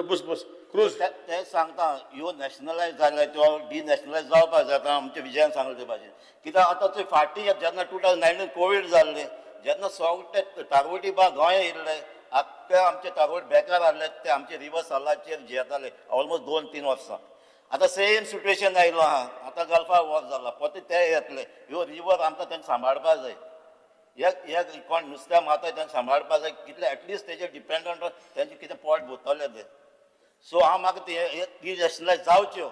Bus, bus. Cruz. ते सांगता ह्यो नॅशनलायज जाले त्यो डिनॅशनलायज जावपाक जाय. आतां आमच्या विजयान सांगलें ते भाशेन कित्याक आतां थंय फाटीं जेन्ना 2019 कोवीड जाल्लें जेन्ना सगळे तारवटी बा गोंया येयल्ले आख्खे आमचे तारवट बेकार आहले ते आमचे रिवर सालाचेर जियेताले ऑलमोस्ट 2-3 वर्सां. आतां सेम सिट्युएशन आयलो आहा. आतां गल्फा वॉर जाला परते ते येतले. ह्यो रिवर आमकां तेंकां सांबाळपाक जाय. ह्या कोण नुस्त्या मारता तेंकां सांबाळपाक जाय. कितले एटलिस्ट तेजेर डिपेंडंट तेंचें कितें पोट भरतलें तें. सो हांव म्हाका ते डिनॅशनलायज जावच्यो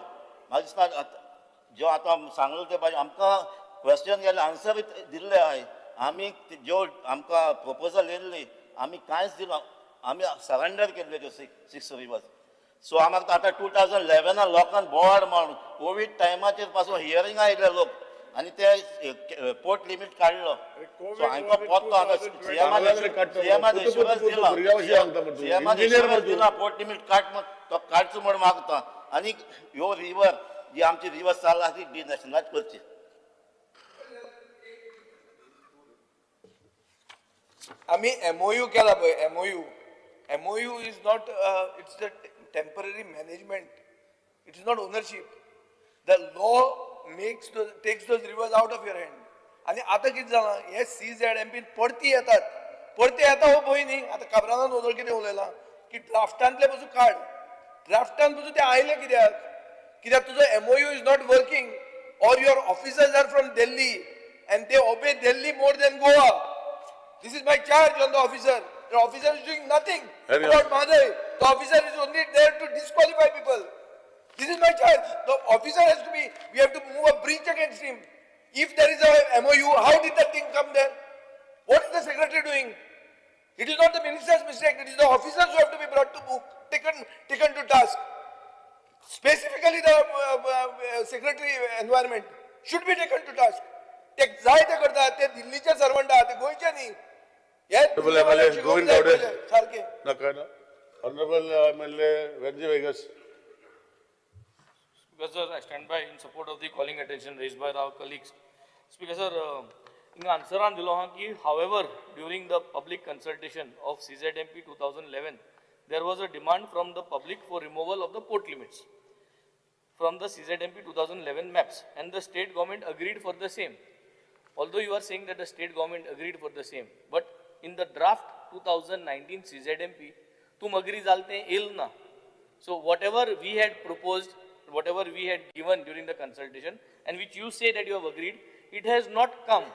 म्हाका दिसता. ज्यो आतां सांगलें ते भाशेन आमकां क्वेश्चन केलें आन्सर दिल्ले आहाय. आमी ज्यो आमकां प्रपोजल येयल्ली आमी कांयच दिना, आमी सरेंडर केल्ले त्यो 6 रिवर्स. सो आमकां आतां 2011 लोकांक बोवाळ मारून कोवीड टायमाचेर पासून हियरिंगा आयले लोक आनी ते पोर्ट लिमीट काडलो. सो हांकां पोत्तो आतां सीएमान एश्युरन्स दिला, सीएमान एश्युरन्स दिला पोर्ट लिमीट काड म्हण, तो काडचो म्हण मागता. आनी ह्यो रिवर जी आमची रिवर चालला ती डिनॅशनलायज करची. आमी MOU केला पळय, MOU. MOU is not, it's the temporary management. It is not ownership. The law takes those rivers out of your hand. आनी आतां कितें जालां, हे CZMP परती येतात, परती येता हो पळय न्ही. आतां काब्रालान वदळ कितें उलयलां की ड्राफ्टांतले पसून काड, ड्राफ्टान पसून ते आयले कित्याक, कित्याक तुजो MOU is not working or your officers are from Delhi and they obey Delhi more than Goa. This is my charge on the officer. The officer is doing nothing about Mhadei. The officer is only there to disqualify people. This is my charge. The officer has to be, we have to move a breach against him. If there is a MOU, how did that thing come there? What is the secretary doing? It is not the minister's mistake. It is the officers who have to be brought to book, taken to task. Specifically, the secretary environment should be taken to task. ते जाय ते करता, ते दिल्लीचे servant आहा, ते गोंयचे न्ही. हे Honorable MLA Govind Gawde. सारखे. नाका ना. Honorable MLA Venzy Veigas. Speaker sir, I stand by in support of the calling attention raised by our colleagues. Speaker sir, in answer on दिलो हा की however, during the public consultation of CZMP 2011, there was a demand from the public for removal of the port limits from the CZMP 2011 maps, and the state government agreed for the same. Although you are saying that the state government agreed for the same, but in the draft 2019 CZMP, tum agree jalte il na. So whatever we had proposed, whatever we had given during the consultation, and which you say that you have agreed, it has not come.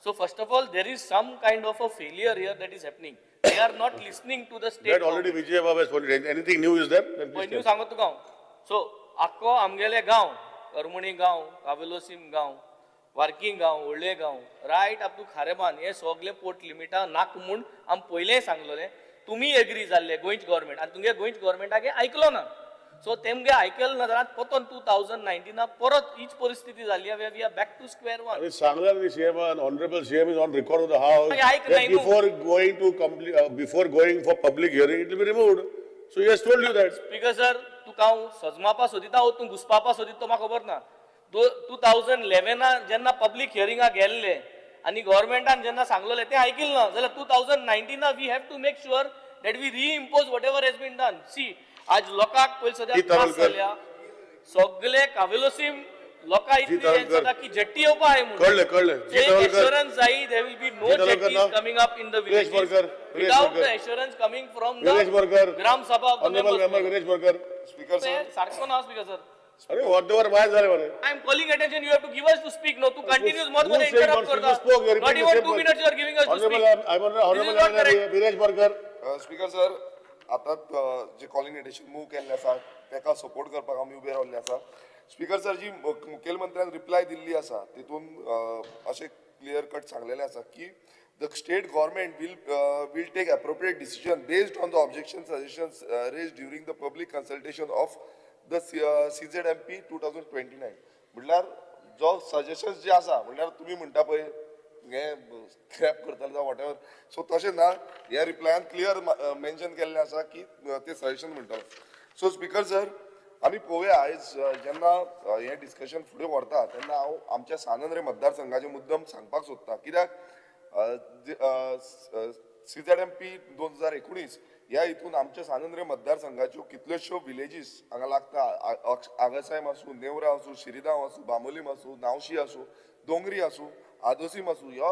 So first of all there is some kind of a failure here that is happening. They are not listening to the state. That already Vijay Baba has told. Anything new is there? Then पळय please new tell. सांगत तुका हांव. So आख्खो आमगेले गांव, करमणी गांव, कावेलोसीम गांव, working गांव, व्हडले गांव, रायट अप टू खारेबान, हे सगळे पोर्ट लिमिटा नाक म्हूण आमी पयलें सांगलोलें. तुमी एग्री जाल्ले गोंयच गव्हर्मेंट आनी तुमगे गोंयच गव्हर्मेंटाक हें आयकलो ना. सो तेमगे आयकल ना जाल्यार परतून 2019 परत हीच परिस्थिती जाली. We are back to square one. अरे सांगला न्ही CM, honourable CM is on record of the house. मागीर आयक नाही न्हू. Before going to complete, before going for public hearing it will be removed. So he has told you that. Speaker sir, तुका हांव सजमापा सोदिता वो तूं घुसपापा सोदिता तो म्हाका खबर ना. 2011 जेन्ना पब्लीक हियरिंगाक गेल्ले आनी गव्हर्मेंटान जेन्ना सांगलेलें तें आयकिलें ना जाल्यार 2019 we have to make sure that we reimpose whatever has been done. See, आज लोकांक पयलीं सद्या जी, त्रास तावलकर. जाल्या, सगळे कावेलोसीम लोकां जी, इतली तावलकर. जाता की जेट्टी येवपा आहे म्हणून. कळ्ळें कळ्ळें. जी एक तावलकर. एश्योरन्स जाय, there will be no ji, Tawalkar jetties now. Coming up in the Viresh villages Borkar, Viresh without the Borkar. Assurance coming from Viresh the Borkar. Gram Sabha of the honourable member members. Viresh Borkar. Speaker sir, सारको ना speaker sir. अरे what ever बाय झाले मरे. I am calling attention, you have to give us to speak. No, तू continuous मत Who मध्ये said interrupt not करता. You spoke, you not repeat the even same 2 word. Minutes you are giving us to Honorable, speak. I'm This is honorable not correct. Viresh Borkar. Speaker sir, आतां जे calling attention move केल्लें आसा ताका support करपाक आमी उबे रावल्ले आसा. Speaker sir, जी मुखेलमंत्र्यान reply दिल्ली आसा तितून अशें क्लियर कट सांगलेलें आसा की the state government will take appropriate decision based on the objection suggestions raised during the public consultation of the CZMP 2029. म्हणल्यार जो सजेशन्स जे आसा, म्हणल्यार तुमी म्हणटा पळय हे स्क्रॅप करतले जावं what ever, सो तशें ना. ह्या रिप्लायान क्लियर मेन्शन केल्लें आसा की ते सजेशन म्हणटाले. सो स्पीकर सर, आमी पळोवया आयज जेन्ना हें डिस्कशन फुडें व्हरता तेन्ना हांव आमच्या सानंद मतदारसंघाचे मुद्दम सांगपाक सोदता. कित्याक CZMP 2019 ह्या हितून आमच्या सानंद्रे मतदारसंघाच्यो कितल्योश्यो विलेजीस हांगा लागता. आगासायम आसूं, नेवरा आसूं, शिरिदांव आसूं, बांबोलीम आसूं, नावशी आसूं, दोंगरी आसूं, आदोसीम आसूं, ह्यो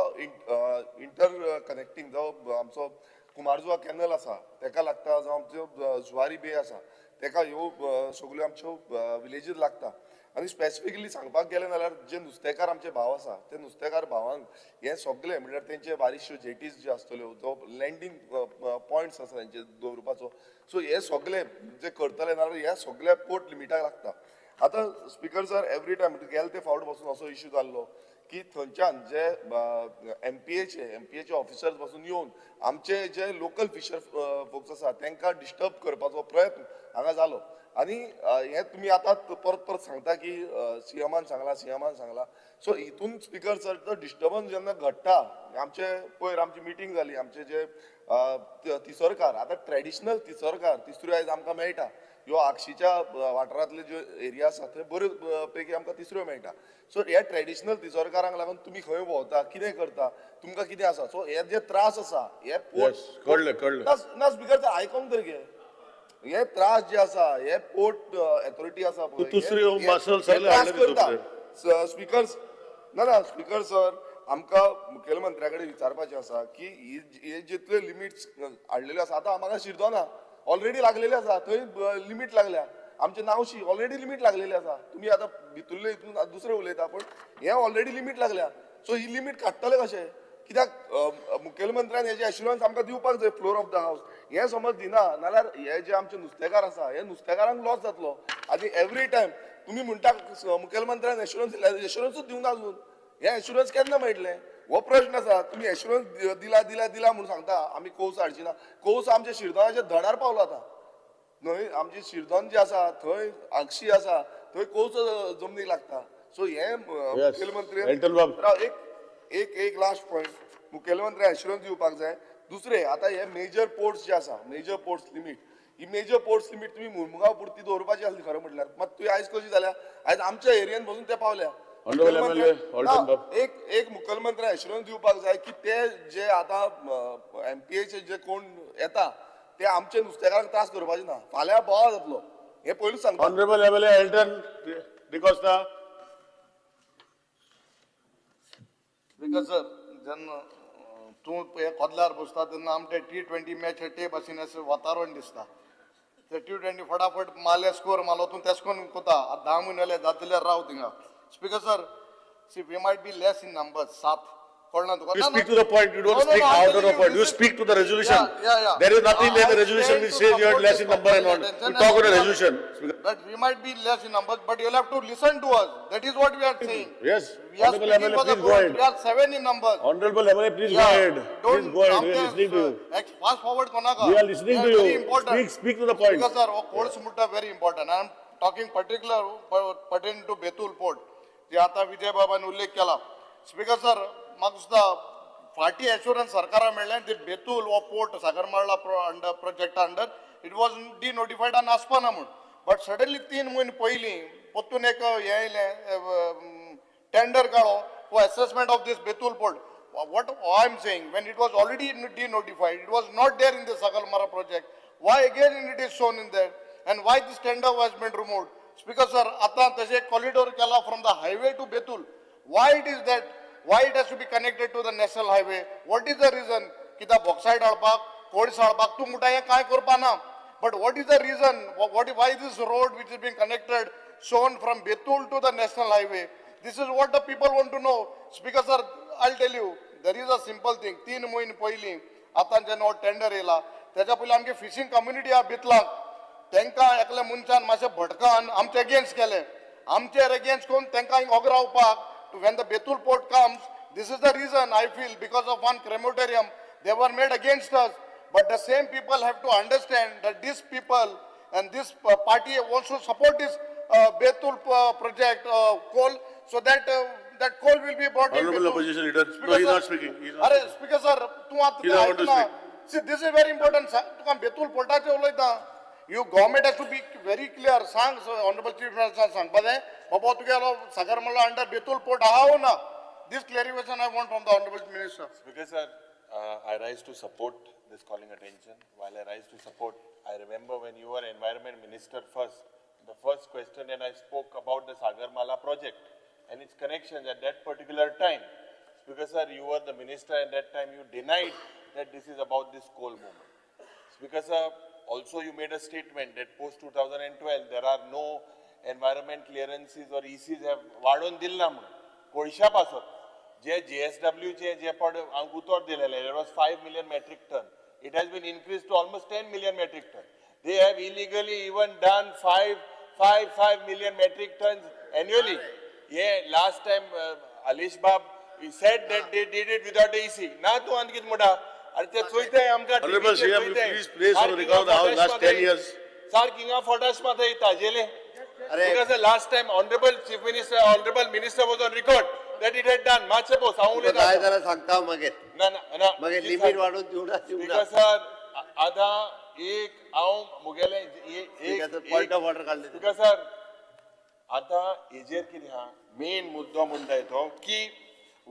इंटर कनेक्टींग जो आमचो कुमारजुआ कॅनल आसा तेका लागता, जावं आमच्यो जुवारी बे आसा तेका ह्यो सगल्यो आमच्यो विलेजीस लागता. आनी स्पेसिफिकली सांगपाक गेलें जाल्यार जे नुस्तेकार आमचे भाव आसा ते नुस्तेकार भावांक हे सगळे म्हणल्यार तेंचे बारीकश्यो जेटीज ज्यो आसतल्यो, जो लँडींग पॉयंट्स आसा तेंचे दवरपाचो, सो हे सगळे जे करतले जाल्यार ह्या सगळ्या पोर्ट लिमिटाक लागता. आतां स्पीकर सर, एवरी टायम गेले ते फावट पासून असो इश्यू जाल्लो की थंयच्यान जे एमपीएचे ऑफिसर्स पासून येवन आमचे जे लोकल फिशर फोक्स आसा तांकां डिस्टर्ब करपाचो प्रयत्न हांगा जालो. आनी हें तुमी आतां परत परत सांगता की सीएमान सांगला, सीएमान सांगला. सो हितून स्पीकर सर तो डिस्टर्बन्स जेन्ना घडटा, आमचे पयर आमची मिटींग जाली, आमचे जे तिसरकार, आतां ट्रेडिशनल तिसरकार तिसऱ्यो आयज आमकां मेळटा. ह्यो आगशीच्या वाठारांतले ज्यो एरिया आसा थंय बऱ्यो पैकी आमकां तिसऱ्यो मेळटा. सो ह्या ट्रेडिशनल तिसरकारांक लागून तुमी खंय भोंवता, कितें करता, तुमकां कितें आसा, सो हे जे त्रास आसा हे पोर्ट कळ्ळें कळ्ळें. ना स्पीकर सर, आयकोंक तर घे. हे त्रास जे आसा हे पोर्ट अथॉरिटी आसा पळय, दुसऱ्यो मासल सगळे त्रास हाडले करता. स्पीकर ना ना स्पीकर सर, आमकां मुखेलमंत्र्या कडेन विचारपाचें आसा की हे जितले लिमिट्स हाडलेल्यो आसा, आतां म्हाका शिरदोना ऑलरेडी लागलेले आसा, थंय लिमीट लागल्या, आमचे नावशी ऑलरेडी लिमीट लागलेली आसा. तुमी आतां भितुल्ले हितून दुसरें उलयता, पूण हे ऑलरेडी लिमीट लागल्या. सो ही लिमीट काडटले कशें? कित्याक मुखेलमंत्र्यान हेजे एश्युरन्स आमकां दिवपाक जाय फ्लोर ऑफ the house. हें समज दिना नाल्यार हे जे आमचे नुस्तेकार आसा हे नुस्तेकारांक लॉस जातलो. आनी एवरी टायम तुमी म्हणटा मुखेलमंत्र्यान एश्युरन्स दिला, एश्युरन्सूच दिवना अजून. हें एश्युरन्स केन्ना मेळटलें हो प्रश्न आसा. तुमी एश्युरन्स दिला दिला दिला म्हणून सांगता, आमी कोस हाडची ना. कोस आमच्या शिरदोनाच्या धडार पावलो आतां न्हय. आमची शिरदोन जी आसा थंय आगशी आसा थंय कोस जमनीक लागता. सो हे मुखेलमंत्री एक एक लास्ट पॉयंट, मुखेलमंत्री एश्युरन्स दिवपाक जाय. दुसरें, आतां हे मेजर पोर्ट्स जे आसा, मेजर पोर्ट्स लिमीट, ही मेजर पोर्ट्स लिमीट तुमी मुरमुगांव पुरती दवरपाची आसली खरें म्हटल्यार, मात तुवें आयज कशी जाल्या, आयज आमच्या एरियन बसून ते पावल्या. एक एक मुखेलमंत्री एश्युरन्स दिवपाक जाय की ते जे आतां एमपीएचे जे कोण येता ते आमचे नुस्तेकारांक त्रास करपाचे ना, फाल्यां बोवाळ जातलो हें पयलींच सांगता. Honourable MLA Elton D'Costa. Speaker sir, जेन्ना तूं हे कोदल्यार बसता तेन्ना आमचे T20 match tape आशिल्लें अशें वातावरण दिसता. ते T20 फटाफट मारले स्कोर मारलो तूं तेश कोन्न कोता. आतां 10 म्हयने जाले जात जाल्यार राव थिंगा. Speaker sir, see we might be less in numbers 7, कळना तुका? You speak to the point, you don't speak out of the point. You speak to the resolution. Yeah. There is nothing in the I resolution stand which to says you are support less this in number and all. attention You talk on the and- resolution. But we might be less in numbers, but you'll have to listen to us. That is what we are saying. Yes. We are Honorable speaking MLA, for the please go poor. ahead. We are 7 in numbers. Honorable MLA, please go Yeah. ahead. Don't Please go ahead. We are आमचे, listening to you. Fast forward कोणाका. We are listening to Very you. important. Speak to the point. Because sir, कोळस मुद्दा very important. I am talking particular pertain to Betul port. जे आता विजय बाबान उल्लेख केला. Speaker sir, म्हाका दिसता फाटी एश्योरन्स सरकारा मेळ्ळें ते बेतूल हो port Sagarmala under project under it was denotified आनी आसपा ना म्हूण. बट सडनली 3 म्हयने पयलीं परतून एक हें येयलें, टेंडर काडलो for assessment of this Betul port. What I am saying, when it was already denotified, it was not there in the Sagarmala project. Why again it is shown in there? And why this tender was been removed? Speaker sir, आता तशें corridor केला from the highway to Betul. Why it is that? Why it has to be connected to the national highway? What is the reason? कित्याक bauxite हाडपाक, कोळस हाडपाक तूं म्हणटा हें कांय करपा ना. But what is the reason? Why this road which is being connected shown from Betul to the national highway? This is what the people want to know. Speaker sir, I'll tell you, there is a simple thing. 3 म्हयने पयलीं आतां जेन्ना हो tender येयला तेच्या पयलीं आमगे fishing community आहा बेतलाक, तेंकां एकल्या मनशान मातशें भटकान आमचे अगेन्स्ट केलें. आमचेर अगेन्स्ट करून तेंकां ओगरावपाक when the Betul port comes, this is the reason I feel because of one crematorium they were made against us. But the same people have to understand that these people and this party wants to support this Betul project coal, so that that coal will be brought in. Honorable Opposition Leader, no, he is not speaking. He is not Arey, speaking. Speaker sir, तूं आतां He doesn't want to आयकना. See, this is very important. तुका बेतूल पोर्टाचेर उलयता. You government has to be very clear. सांग Honorable Chief Minister सांगपा जाय बाबा तुगेलो सागरमाला अंडर बेतूल पोर्ट आहा वो ना. This clarification I want from the Honorable Minister. Speaker sir, I rise to support this calling attention. While I rise to support, I remember when you were Environment Minister first, the first question and I spoke about the Sagarmala project and its connections at that particular time. Speaker sir, you were the minister and that time you denied that this is about this coal movement. Speaker sir, also you made a statement that post 2012 there are no environment clearances or ECs have वाडोवन दिल ना म्हणून कोळशा पासत जे JSW चे जे पण आमकां उतर दिलेले, there was 5 million metric ton. It has been increased to almost 10 million metric ton. They have illegally even done 5 million metric tons annually. Yeah, last time Alish Bab he said that they did it without the EC. ना तूं आनी कितें म्हणटा? अरे ते चोयताय आमकां. Honorable CM, you please place on record the house last 10 years. सारकी हिंगा फोटाश मात ताजेले. Because the last time Honorable Chief Minister, Honorable Minister was on record that it had done. मातशें पळोव, हांव उलयतां. जाय जाल्यार सांगता मागीर. ना ना ना. मागीर लिमीट वाडोवन दिवना दिवना. Because sir, आतां एक हांव मुगेलें एक पॉयंट ऑफ ऑर्डर काडलें. Because sir, आतां हेजेर कितें आहा मेन मुद्दो म्हणटा तो की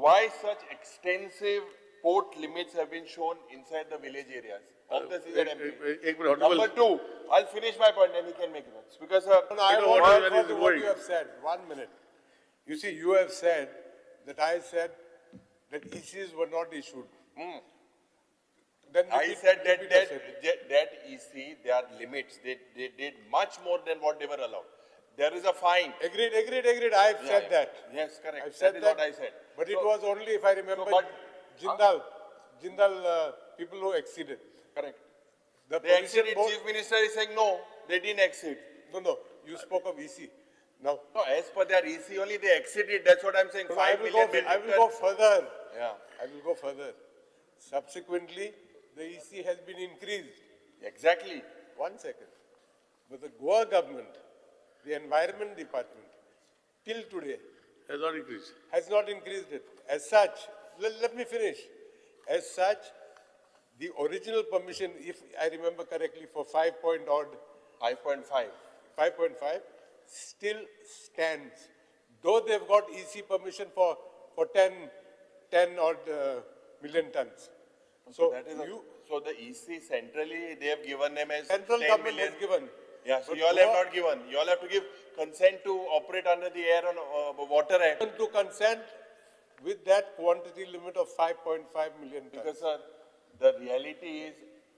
why such extensive port limits have been shown inside the village areas of the CZMP. एक minute, Honorable. Number 2, I'll finish my point and he can make it. Because sir, No, I You know want what to is refer to what going. you have said. 1 minute. You see, you have said that I said that ECs were not issued. Then I repeat- said that repeat your statement. that EC, there are limits. They did much more than what they were allowed. There is a fine. Agreed. I've Yeah, said yeah. that. Yes, correct. I've said That is that. what I said. But it So- was only, if I remember, but- Jindal people who exceeded. Correct. The They pollution exceeded. board. Chief Minister is saying no, they didn't exceed. No, you spoke of EC. Now, No, as per their EC only they exceeded. That's what I'm saying. no, 5 million I will go metric further. Yeah. I will go further. Subsequently, the EC has been increased. Exactly. 1 second. But the Goa government, the Environment Department, till today, Has not increased. has not increased it. As such, let me finish. As such, the original permission, if I remember correctly, for 5 point odd, 5.5. 5.5, still stands. Though they've got EC permission for 10 odd million tons. So, That is you, so the EC centrally, they have given them as central 10 government million. has given. Yeah, so But you all have Goa- not given. You all have to give consent to operate under the Air and Water Act. To consent with that quantity limit of 5.5 million tons. Because sir, the reality is,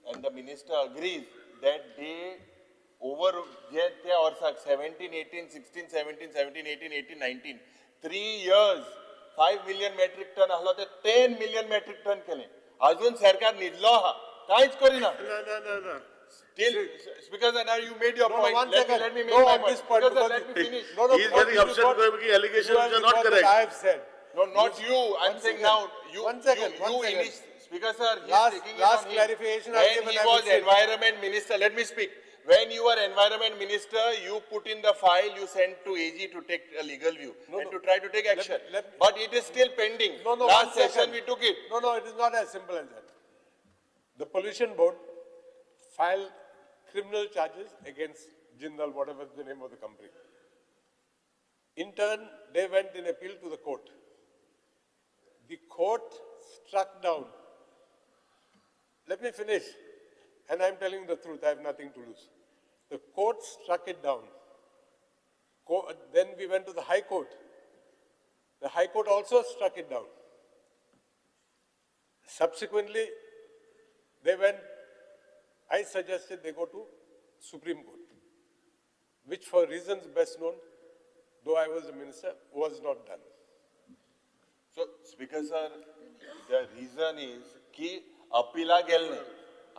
and the minister agrees, that they over जे त्या वर्साक 17, 18, 16, 17, 17, 18, 18, 19, 3 years, 5 million metric ton आसलो ते 10 million metric ton केले. अजून सरकार न्हिदलो आहा, कांयच करिना. ना. Still, Speaker sir, now you made your No, point. One let second. Me, let me make no, my on point. This point, Speaker sir, because let me finish. No, no, He is getting upset because allegations you have are not the point that correct. I have said. No, not you. I'm One saying second. now. You, One second, You, one you second. Speaker sir, he Last- is taking last it on him. clarification I've When given, he I will was say. environment minister, let me speak. When you were environment minister, you put in the file, you sent to AG to take a legal view No, and no. to try to take action. let me- But it is still pending. No, no, Last one session second. we took it. No, no, it is not as simple as that. The pollution board filed criminal charges against Jindal, whatever the name of the company. In turn, they went in appeal to the court. The court struck down. Let me finish. And I'm telling the truth, I have nothing to lose. The court struck it down. Then we went to the High Court. The High Court also struck it down. Subsequently, they went, I suggested they go to Supreme Court, which for reasons best known, though I was a minister, was not done. So, Speaker sir, the reason is की अपिला गेल न्ही.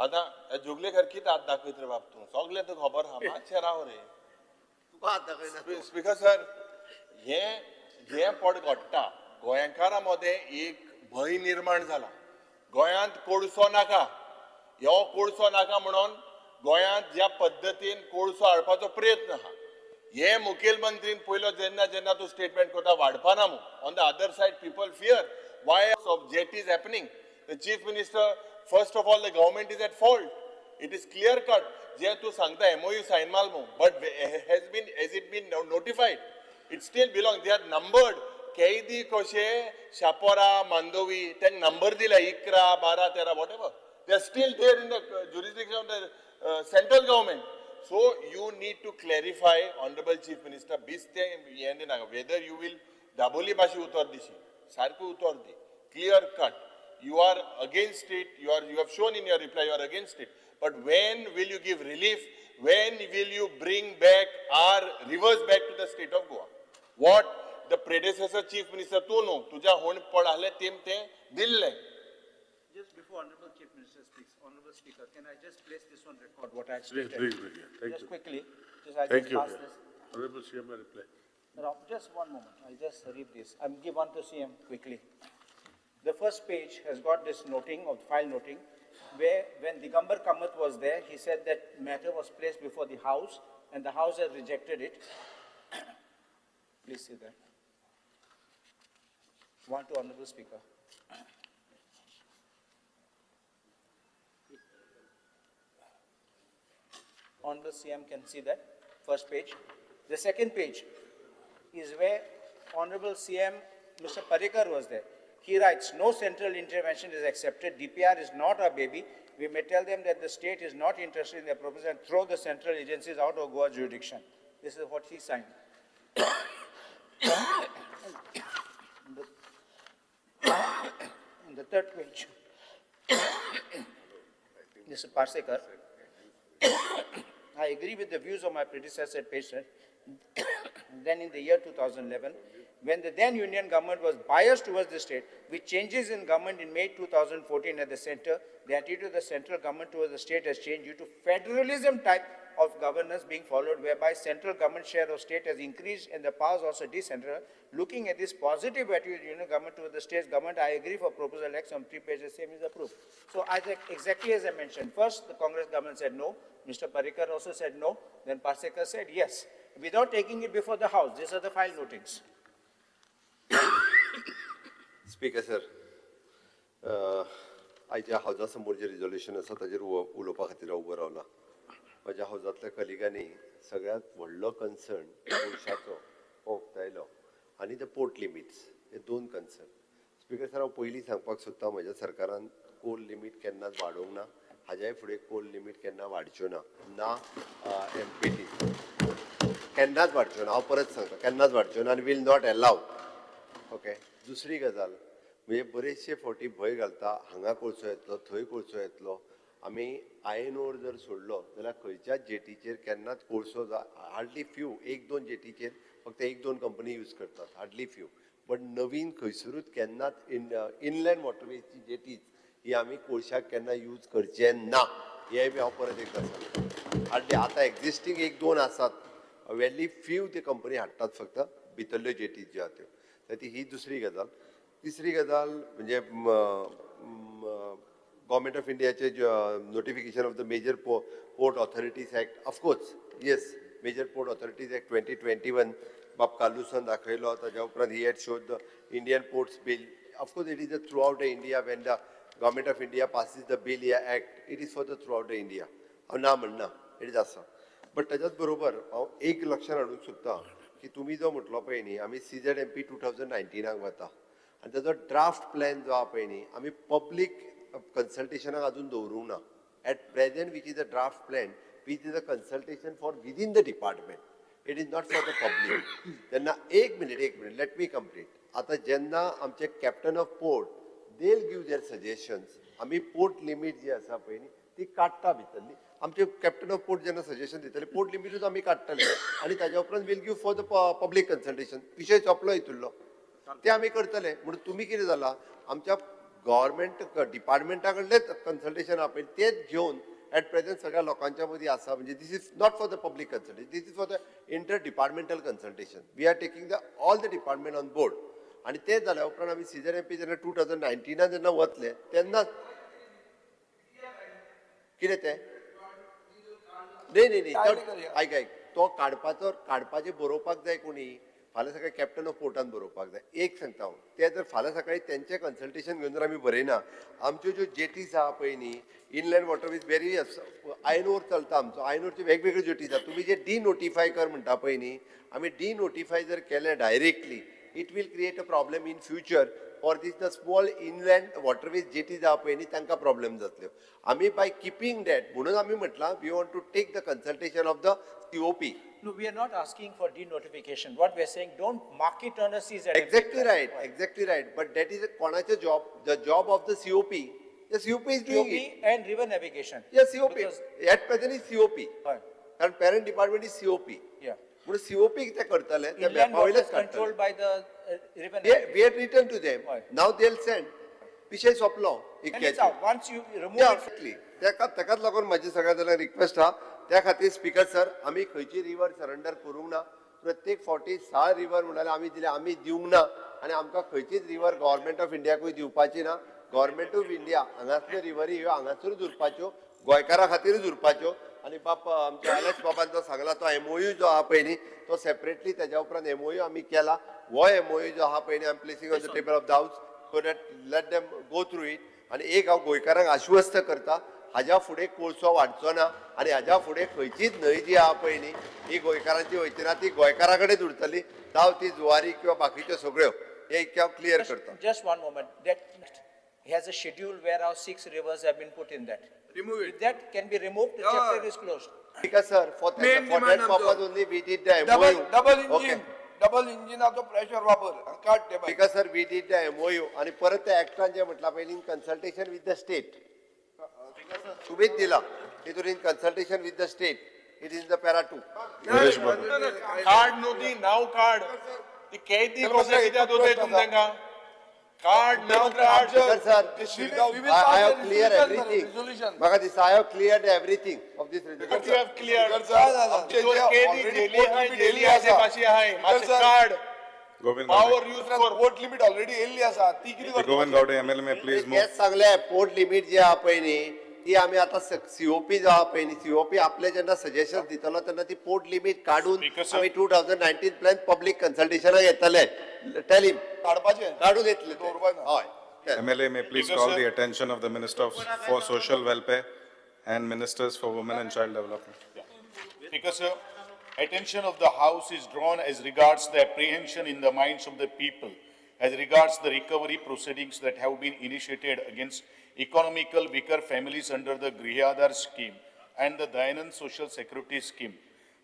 आतां जोगलेकर कितें हात दाखयत रे बाब तूं, सगळें तुका खबर आहा, मातशें राव रे. स्पीकर सर, हें जें पड घडटा गोंयकारां मदें एक भंय निर्माण जाला. गोंयांत कोळसो नाका, ह्यो कोळसो नाका म्हणून गोंयांत ज्या पद्दतीन कोळसो हाडपाचो प्रयत्न आहा, हे मुखेलमंत्रीन पयलो जेन्ना जेन्ना तूं स्टेटमेंट करता वाडपाना मू. On the other side people fear why of jet is happening. The chief minister, first of all the government is at fault. It is clear cut. जे तूं सांगता एमओयू सायन माल मू, but has been as it been notified, it still belong. They are numbered. कैदी कशे शापोरा मांडोवी तांकां number दिला 11, 12, 13 whatever. They are still there in the jurisdiction of the central government. So you need to clarify, Honorable Chief Minister, बेस्तें हें दिनाका, whether you will Dabolim भाशे उतर दिशी, सारकें उतर दी, clear cut. You are against it, you have shown in your reply you are against it. But when will you give relief? When will you bring back our rivers back to the state of Goa? What the predecessor Chief Minister तूं न्हू, तुज्या हुण पड आहलें तेम तें दिल्लें. Just before Honorable Chief Minister speaks, Honorable Speaker, can I just place this on record, what I have Please, stated? please, please, thank Just you. quickly, just I Thank just you. pass this. Honorable CM, reply. Now, just one moment, I'll just read this. I'll give one to CM quickly. The first page has got this noting of file noting, where when Digambar Kamath was there, he said that matter was placed before the House and the House has rejected it. Please see that. One to Honorable Speaker. Honorable CM can see that, first page. The second page is where Honorable CM, Mr. Parrikar was there. He writes, no central intervention is accepted. DPR is not our baby. We may tell them that the state is not interested in their proposal and throw the central agencies out of Goa jurisdiction. This is what he signed. In the third page, this is Parsekar. I agree with the views of my predecessor, patient. Then in the year 2011, when the then union government was biased towards the state, with changes in government in May 2014 at the center, the attitude of the central government towards the state has changed due to federalism type of governance being followed, whereby central government share of state has increased and the powers also decentralized. Looking at this positive attitude of union government towards the state government, I agree for proposal X on 3 pages, same is approved. So I think exactly as I mentioned, first the Congress government said no, Mr. Parrikar also said no, then Parsekar said yes, without taking it before the House. These are the file notings. Speaker sir, आयच्या हावजा समोर जे resolution आसा ताजेर उलोवपा खातीर हांव उबो रावला. म्हज्या हावजांतल्या कलिगांनी सगळ्यांत व्हडलो कन्सर्न कोळशाचो हो उक्तायलो आनी the port limits हे दोन कन्सर्न. स्पीकर सर, हांव पयलीं सांगपाक सोदता, म्हज्या सरकारान कोल लिमीट केन्नाच वाडोवंक ना, हाज्याय फुडें कोल लिमीट केन्ना वाडच्यो ना, ना एमपीटी केन्नाच वाडच्यो ना. हांव परत सांगता, केन्नाच वाडच्यो ना आनी will not allow. Okay, दुसरी गजाल म्हणजे बरेचशे फावटी भंय घालता, हांगा कोळसो येतलो, थंय कोळसो येतलो. आमी आयन ओर जर सोडलो जाल्यार खंयच्याच जेटीचेर केन्नाच कोळसो हार्डली फ्यू, 1-2 जेटीचेर फक्त 1-2 कंपनी यूज करतात, हार्डली फ्यू. बट नवीन खंयसरूच केन्नाच इनलँड वॉटरवेजची जेटीज ही आमी कोळशाक केन्ना यूज करचे ना, हें बी हांव परत एकदां सांगता. आनी आतां एक्झिस्टींग एक दोन आसात, वेली फ्यू ते कंपनी हाडटात फक्त भितरल्यो जेटीज ज्यो आहा त्यो. तर ती ही दुसरी गजाल. तिसरी गजाल म्हणजे गव्हर्मेंट ऑफ इंडियाचे notification of the major port authorities act, of course yes, major port authorities act 2021 बाब कार्लुसान दाखयलो. ताज्या उपरांत he had showed the Indian ports bill. Of course it is the throughout the India. When the government of India passes the bill या act, it is for the throughout the India. हांव ना म्हणना, it is आसा. But ताज्याच बरोबर हांव एक लक्षात हाडूंक सोदता की तुमी जो म्हटलो पळय न्ही, आमी CZMP 2019 वता आनी ताजो ड्राफ्ट प्लॅन जो आहा पळय न्ही, आमी पब्लीक कन्सल्टेशनाक अजून दवरूंक ना. At present which is a draft plan, which is a consultation for within the department, it is not for the public. तेन्ना एक मिनीट, एक मिनीट, let me complete. आतां जेन्ना आमचे captain of port they will give their suggestions, आमी port limit जी आसा पळय न्ही ती काडटा भितरली. आमचे कॅप्टन ऑफ पोर्ट जेन्ना सजेशन दितले, पोर्ट लिमिटूच आमी काडटले आनी ताज्या उपरांत we'll give for the public consultation. विशय सोंपलो हितूंतलो, ते आमी करतले. म्हणून तुमी कितें जालां, आमच्या गव्हर्मेंट डिपार्टमेंटा कडलेच कन्सल्टेशन आहा पळय तेच घेवन एट प्रेझेंट सगळ्या लोकांच्या मदीं आसा. म्हणजे this is not for the public consultation, this is for the inter departmental consultation. We are taking the all the department on board. आनी ते जाल्या उपरांत आमी CZMP जेन्ना 2019 जेन्ना वतले तेन्ना कितें तें न्ही न्ही न्ही, आयक आयक, तो काडपाचो, काडपाचें बरोवपाक जाय कोणी, फाल्यां सकाळी कॅप्टन ऑफ पोर्टान बरोवपाक जाय. एक सांगता हांव, ते जर फाल्यां सकाळी तेंचें कन्सल्टेशन घेवन जर आमी बरयना, आमच्यो ज्यो जेटीज आहा पळय न्ही, inland waterways very iron ore चलता आमचो, आयन ओरच्यो वेगवेगळ्यो जेटीज आहा. तुमी जे डिनोटिफाय कर म्हणटा पळय न्ही, आमी डिनोटिफाय जर केलें directly, it will create a problem in future for this the small inland waterways jetties आहा पळय न्ही, तांकां प्रॉब्लेम जातल्यो. आमी बाय किपींग that, म्हणून आमी म्हटलां we want to take the consultation of the COP. No, we are not asking for denotification. What we are saying, don't mark it on a CZMP. Exactly right, exactly right. But that is कोणाचें job, the job of the COP. The COP is doing it. COP and river navigation. Yes, COP. At present is COP. कारण parent department is COP. Yeah. म्हणून COP ते करतले, ते Inland मॅपा वयलेच waters controlled काडटले. by the river navigation. We had written to them. Now they'll send. विशय सोंपलो. And it's out. Once you remove Yeah, it. exactly. ताकाच लागून म्हाजी सगळ्या जाणांक रिक्वेस्ट आहा. त्या खातीर स्पीकर सर, आमी खंयची रिवर सरेंडर करूंक ना. प्रत्येक फावटी 6 रिवर म्हणाले आमी दिले, आमी दिवंक ना आनी आमकां खंयचीच रिवर गव्हर्मेंट ऑफ इंडियाकूय दिवपाची ना. गव्हर्मेंट ऑफ इंडिया हांगासल्यो रिवरी ह्यो हांगासरूच उरपाच्यो, गोंयकारां खातीरूच उरपाच्यो. आनी बाप आमच्या एलेक्स बाबान जो सांगला तो MOU जो आहा पळय न्ही, तो सेपरेटली तेज्या उपरांत MOU आमी केला. हो MOU जो आहा पळय न्ही, I am placing on the table of the house so that let them go through it. आनी एक हांव गोंयकारांक आश्वस्त करता, हाज्या फुडें कोळसो वाडचो ना आनी हाज्या फुडें खंयचीच न्हंय जी आहा पळय न्ही ही गोंयकारांची वयची ना, ती गोंयकारां कडेन उरतली, जावं ती जुवारी किंवा बाकीच्यो सगळ्यो. हे इतकें हांव क्लियर करता. Just one moment. That has a schedule where our 6 rivers have been put in that. Remove it. If that can be removed, the chapter is closed. Because sir, for Main that demand purpose आमचो. only we did the MOU. Double engine, Okay. Double इंजिनाचो pressure वापर आनी काड ते भायर. Because sir, we did the MOU आनी परत त्या एक्टान जें म्हटलां पळय in consultation with the state. तुमीच दिला तितून in consultation with the state, it is the para 2. Card न्हू ती, नांव कार्ड. ती कैदी कशें कित्याक दवरताय तुमी तांकां? कार्ड नांव card. Sir, I have cleared everything. म्हाका दिसता I have cleared everything of this resolution. But you have cleared. आमचे चोर जे कैदी already जेली port आहाय, limit जेली येयल्ली आसा, आसा. पाशी आहाय. मातशें sir, card. Govind power Gaude. Use कर. पोर्ट लिमीट ऑलरेडी येयल्ली आसा, ती कितें करता? Govind Gaude, MLA may please move. तेच सांगलें, पोर्ट लिमीट जी आहा पळय न्ही ती आमी आतां COP जो आहा पळय न्ही, COP आपले जेन्ना सजेशन दितलो तेन्ना ती पोर्ट लिमीट काडून आमी 2019 प्लॅन पब्लीक कन्सल्टेशनाक येतले. Tell him. काडपाचें. काडून येतले ते. दवरपाक ना. हय. MLA may please call the attention of the Minister for Social Welfare and Ministers for Women and Child Development. Speaker sir, attention of the House is drawn as regards the apprehension in the minds of the people as regards the recovery proceedings that have been initiated against economical weaker families under the Griha Aadhar scheme and the Dayanand Social Security scheme,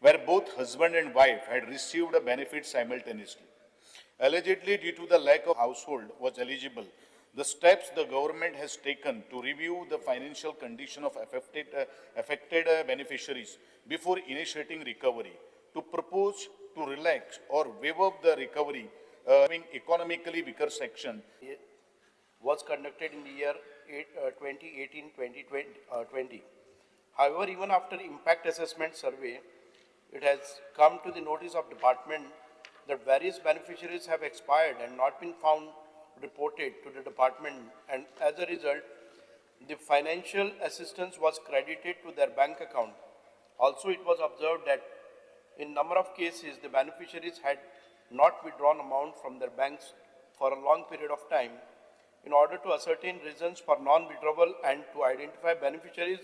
where both husband and wife had received a benefit simultaneously. Allegedly, due to the lack of household was eligible, the steps the government has taken to review the financial condition of affected beneficiaries before initiating recovery, to propose to relax or waive off the recovery economically weaker section was conducted in the year 2018-2020. However, even after impact assessment survey, it has come to the notice of department that various beneficiaries have expired and not been found reported to the department, and as a result, the financial assistance was credited to their bank account. Also, it was observed that in number of cases, the beneficiaries had not withdrawn amount from their banks for a long period of time. In order to ascertain reasons for non-withdrawal and to identify beneficiaries,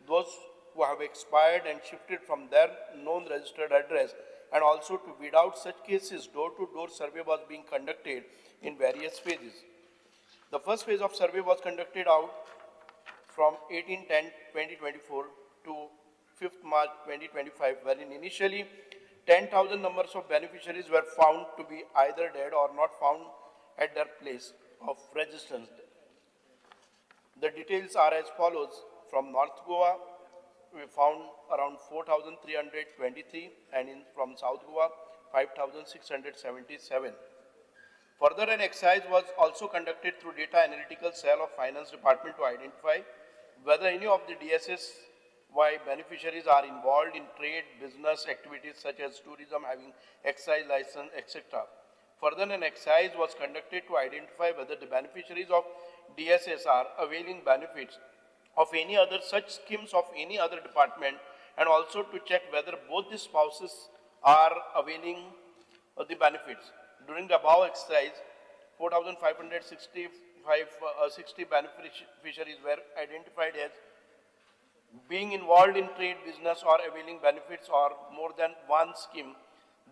those who have expired and shifted from their known registered address, and also to weed out such cases, door-to-door survey was being conducted in various phases. The first phase of survey was conducted out from 18/10/2024 to 5th March 2025, wherein initially 10,000 numbers of beneficiaries were found to be either dead or not found at their place of residence. The details are as follows. From North Goa, we found around 4,323, and from South Goa, 5,677. Further, an exercise was also conducted through data analytical cell of Finance Department to identify whether any of the DSSY beneficiaries are involved in trade, business activities such as tourism, having excise license, etc. Further, an exercise was conducted to identify whether the beneficiaries of DSS are availing benefits of any other such schemes of any other department, and also to check whether both the spouses are availing the benefits. During the above exercise, 4,560 beneficiaries were identified as being involved in trade, business, or availing benefits or more than one scheme.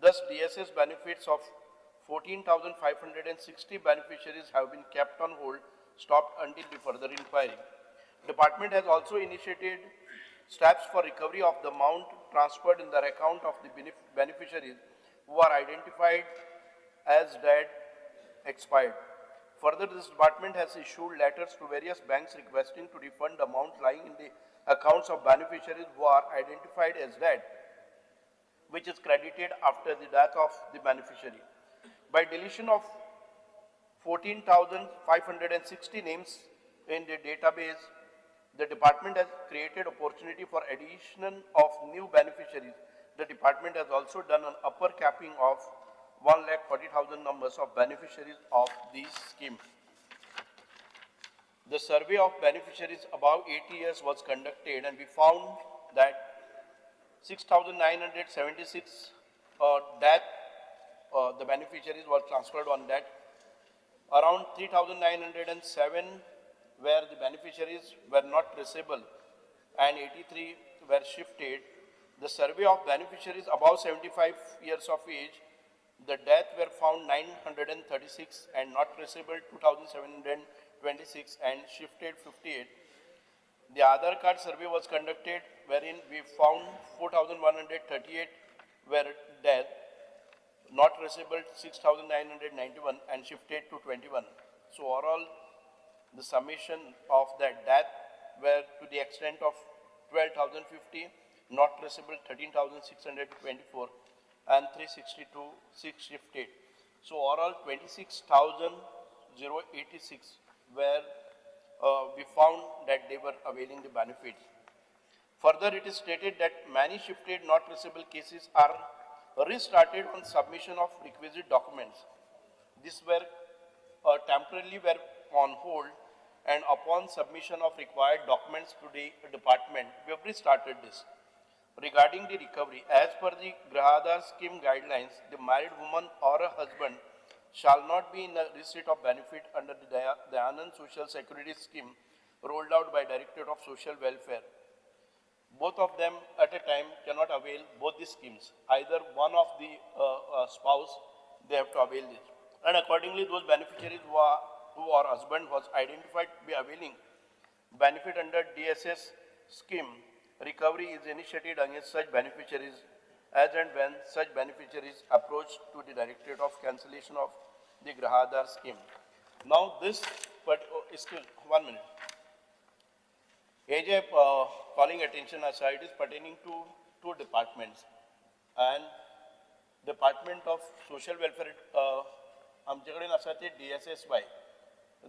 Thus, DSS benefits of 14,560 beneficiaries have been kept on hold, stopped until the further inquiry. Department has also initiated steps for recovery of the amount transferred in the account of the beneficiaries who are identified as dead, expired. Further, this department has issued letters to various banks requesting to refund the amount lying in the accounts of beneficiaries who are identified as dead, which is credited after the death of the beneficiary. By deletion of 14,560 names in the database, the department has created opportunity for addition of new beneficiaries. The department has also done an upper capping of 1,40,000 numbers of beneficiaries of this scheme. The survey of beneficiaries above 80 years was conducted, and we found that 6,976 death, the beneficiaries were transferred on that. Around 3,907 where the beneficiaries were not traceable and 83 were shifted. The survey of beneficiaries above 75 years of age, the death were found 936 and not traceable 2,726 and shifted 58. The Aadhaar card survey was conducted wherein we found 4,138 were dead, not traceable 6,991 and shifted to 21. So overall, the summation of the death were to the extent of 12,050, not traceable 13,624 and 362, 6 shifted. So overall 26,086 were we found that they were availing the benefits. Further, it is stated that many shifted not traceable cases are restarted on submission of requisite documents. These were temporarily were on hold, and upon submission of required documents to the department, we have restarted this. Regarding the recovery, as per the Grah Aadhaar scheme guidelines, the married woman or a husband shall not be in a receipt of benefit under the Dayanand Social Security Scheme rolled out by Directorate of Social Welfare. Both of them at a time cannot avail both the schemes. Either one of the spouse, they have to avail this. And accordingly, those beneficiaries who or husband was identified to be availing benefit under DSS scheme, recovery is initiated against such beneficiaries as and when such beneficiaries approach to the Directorate of Cancellation of the Grah Aadhaar scheme. Now this, but excuse, 1 minute. AJ calling attention aside is pertaining to two departments, and Department of Social Welfare आमचे कडेन आसा ती DSSY,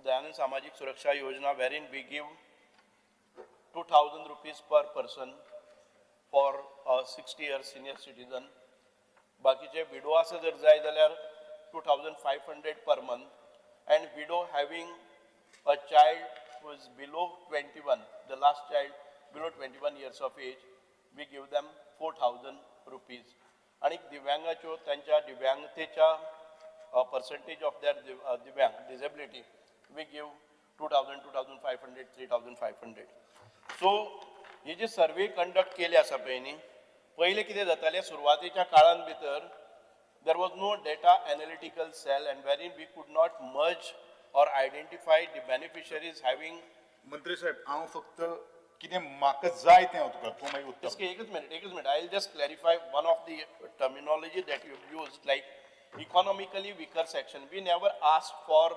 Dayanand Samajik Suraksha Yojana, wherein we give 2,000 rupees per person for 60 year senior citizen. बाकीचे विडो आसा जर जाय जाल्यार 2,500 per month, and widow having a child who is below 21, the last child below 21 years of age, we give them 4,000 rupees. आणि दिव्यांगाच्यो तांच्या दिव्यांगतेच्या percentage of their दिव्यांग disability, we give 2,000, 2,500, 3,500. So ही जी सर्वे कंडक्ट केली आसा पळय न्ही, पयलें कितें जातालें, सुरवातेच्या काळान भितर there was no data analytical cell and wherein we could not merge or identify the beneficiaries having. मंत्री साहेब, हांव फक्त कितें म्हाका जाय तें हांव तुका, तूं मागीर उत्तर. एकच मिनिट, एकच minute. I will just clarify one of the terminology that you use, like economically weaker section. We never ask for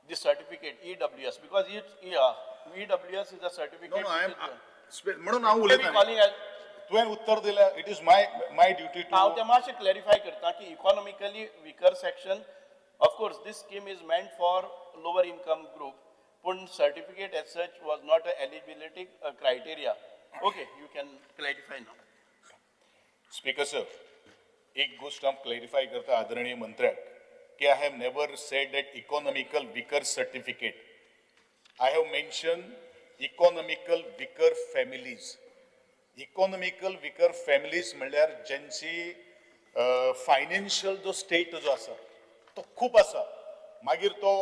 the certificate EWS because it's EWS is a certificate. No, I am म्हणून हांव उलयतां. तुवें उत्तर दिलें, it is my my duty to. हांव तें मातशें clarify करता की economically weaker section, of course this scheme is meant for lower income group, पूण certificate as such was not a eligibility criteria. Okay, you can clarify now. Speaker sir, एक गोष्ट हांव clarify करता आदरणीय मंत्र्याक की I have never said that economical weaker certificate. I have mention economical weaker families. Economical weaker families म्हणल्यार ज्यांची financial जो स्टेट जो आसा तो खूब आसा, मागीर तो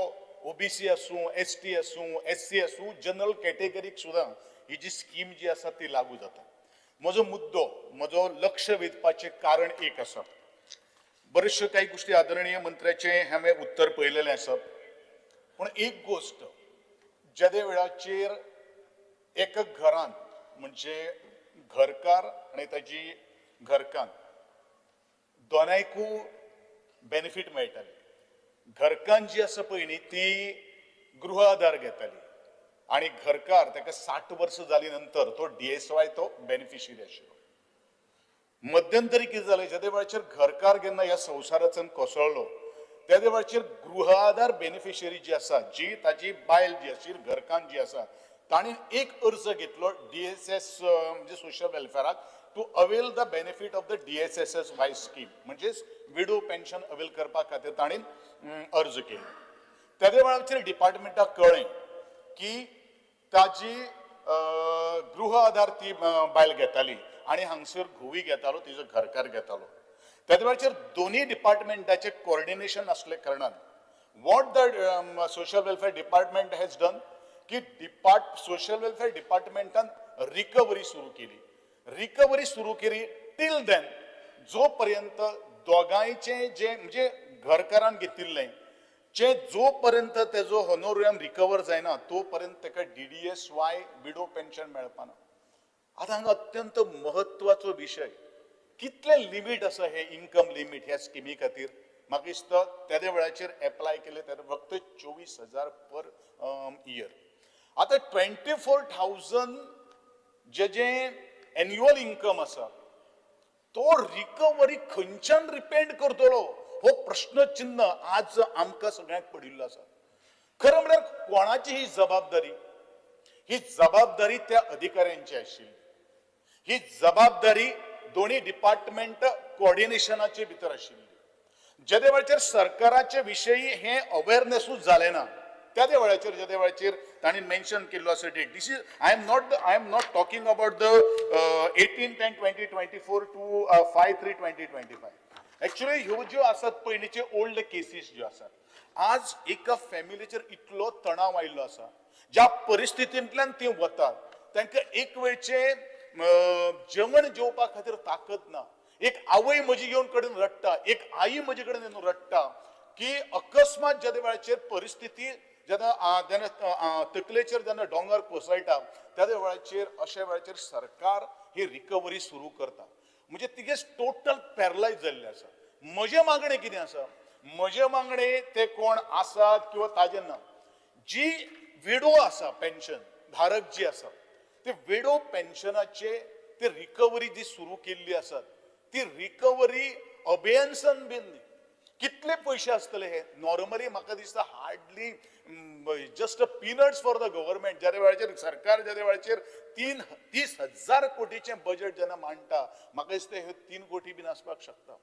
ओबीसी आसूं, एसटी आसूं, एससी आसूं, जनरल कॅटेगरीक सुद्दां ही जी स्कीम जी आसा ती लागू जाता. म्हजो मुद्दो, म्हजो लक्ष वेधपाचें कारण एक आसा. बऱ्योचश्यो कांय गोश्टी आदरणीय मंत्र्याचें हांवें उत्तर पळयलेलें आसा, पूण एक गोश्ट, जेदे वेळाचेर एका घरान म्हणजे घरकार आनी ताजी घरकान्न दोनायकूय बेनिफीट मेळटाले. घरकान्न जी आसा पळय न्ही ती गृह आधार घेताली आनी घरकार ताका 60 वर्सां जाली नंतर तो DSY तो बेनिफिशरी आशिल्लो. मध्यंतरी कितें जालें, जेदे वेळाचेर घरकार जेन्ना ह्या संवसाराच्यान कोसळ्ळो तेदे वेळाचेर गृह आधार बेनिफिशरी जी आसा, जी ताजी बायल जी आशिल्ली, घरकान्न जी आसा, ताणें एक अर्ज घेतलो DSS म्हणजे social वेलफेराक to avail the benefit of the DSSSY scheme, म्हणजेच विडो पेन्शन अवेल करपा खातीर ताणें अर्ज केलो. तेदे वेळाचेर डिपार्टमेंटाक कळ्ळें की ताजी गृह आधार ती बायल घेताली आनी हांगसर घोवी घेतालो, तिजो घरकार घेतालो. तेदे वेळाचेर दोनूय डिपार्टमेंटाचें कोऑर्डिनेशन आसले कारणान what the social welfare department has done की सोशल वेलफेअर डिपार्टमेंटान रिकवरी सुरू केली. रिकवरी सुरू केली टील then जो पर्यंत दोगांयचे जे म्हणजे घरकारान घेतिल्लें जे जो पर्यंत तेजो होनोरियम रिकवर जायना तो पर्यंत ताका DDSY widow pension मेळपाना. आतां हांगा अत्यंत म्हत्वाचो विशय, कितलें लिमीट आसा हे इन्कम लिमीट ह्या स्किमी खातीर? म्हाका दिसता तेदे वेळाचेर एप्लाय केलें तेन्ना फक्त 24,000 पर इयर. आतां 24,000 जे जे एन्युअल इन्कम आसा तो रिकवरी खंयच्यान रिपेंड करतलो हो प्रश्नचिन्ह आज आमकां सगळ्यांक पडिल्लो आसा. खरें म्हळ्यार कोणाची ही जबाबदारी? ही जबाबदारी त्या अधिकाऱ्यांची आशिल्ली. ही जबाबदारी दोन्ही डिपार्टमेंट कोऑर्डिनेशनाचे भितर आशिल्ली. जेदे वेळाचेर सरकाराचे विशयी हें अवेरनेसूच जालें ना त्या वेळाचेर, जेदे वेळाचेर तांणी मेन्शन केल्लो आसा date, this is I am not talking about the 18/10/2024 to 5/3/2025. Actually ह्यो ज्यो आसात पयलींचे ओल्ड केसीस ज्यो आसात, आज एका फॅमिलीचेर इतलो तणाव आयिल्लो आसा, ज्या परिस्थितींतल्यान ती वतात तांकां एक वेळचें जेवण जेवपा खातीर ताकद ना. एक आवय म्हजी येवन कडेन रडटा, एक आई म्हजे कडेन येवन रडटा की अकस्मात जेदे वेळाचेर परिस्थिती जेन्ना जेन्ना तकलेचेर जेन्ना दोंगर कोसळटा त्या वेळाचेर, अशा वेळाचेर सरकार ही रिकवरी सुरू करता. म्हणजे तिगे टोटल पॅरलायज जाल्लें आसा. म्हजें मागणें कितें आसा, म्हजें मागणें ते कोण आसात किंवा ताजें ना, जी विडो आसा पेन्शन धारक जी आसा ते विडो पेन्शनाचे ते रिकवरी जी सुरू केल्ली आसा ती रिकवरी अभेयन्सन बीन न्ही कितले पयशे आसतले हे? नॉर्मली म्हाका दिसता hardly just a peanuts for the government. ज्या वेळाचेर सरकार ज्या वेळाचेर 30,000 कोटीचें बजेट जेन्ना मांडटा, म्हाका दिसता हे 3 कोटी बीन आसपाक शकता.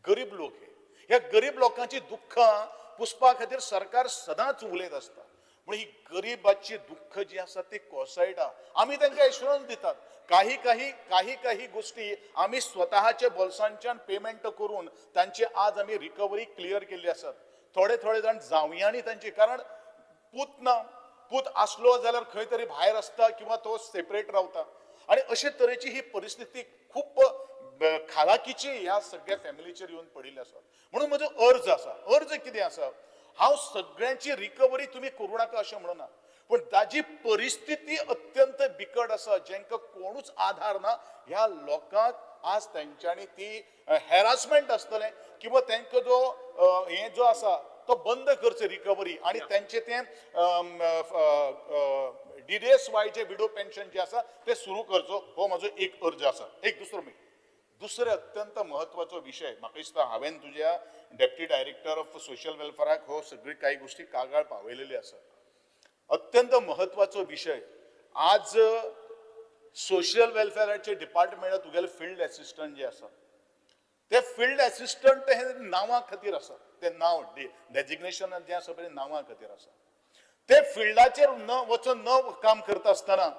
गरीब लोक हे, ह्या गरीब लोकांची दुख्खां पुसपा खातीर सरकार सदांच उलयत आसता. म्हणून ही गरिबाची दुख्ख जी आसा ती कोसळटा. आमी तांकां एश्युरन्स दितात. काही काही काही काही गोष्टी आमी स्वतःच्या बोल्सांच्यान पेमेंट करून तांचे आज आमी रिकवरी क्लियर केल्ली आसात. थोडे थोडे जाण जावयांनी तांची, कारण पूत ना, पूत आसलो जाल्यार खंय तरी भायर आसता किंवा तो सेपरेट रावता. आनी अशे तरेची ही परिस्थिती खूब खालाकीची ह्या सगळ्या फॅमिलीचेर येवन पडिल्ली आसा. म्हणून म्हजो अर्ज आसा, अर्ज कितें आसा, हांव सगळ्यांची रिकवरी तुमी करूं नाका अशें म्हणना, पूण ताजी परिस्थिती अत्यंत बिकट आसा, जेंका कोणूच आधार ना, ह्या लोकांक आज तेंच्यांनी ती हॅरासमेंट आसतलें किंवा तेंकां जो हें जो आसा तो बंद करचो रिकवरी, आनी तेंचें तें DDSY जे विडो पेन्शन जे आसा तें सुरू करचो, हो म्हजो एक अर्ज आसा. एक दुसरो दुसरो अत्यंत महत्वाचो विशय म्हाका दिसता हांवें तुज्या डेप्टी डायरेक्टर ऑफ सोशल वेलफेराक हो सगळी कांय गोश्टी कागाळ पावयलेली आसा. अत्यंत महत्वाचो विशय, आज सोशल वेलफेराचे डिपार्टमेंटात तुगेले फिल्ड एसिस्टंट जे आसा ते फिल्ड एसिस्टंट हे नांवा खातीर आसा, ते नांव डेजिग्नेशन जें आसा पळय नांवा खातीर आसा. ते फिल्डाचेर न वचून न काम करता आसतना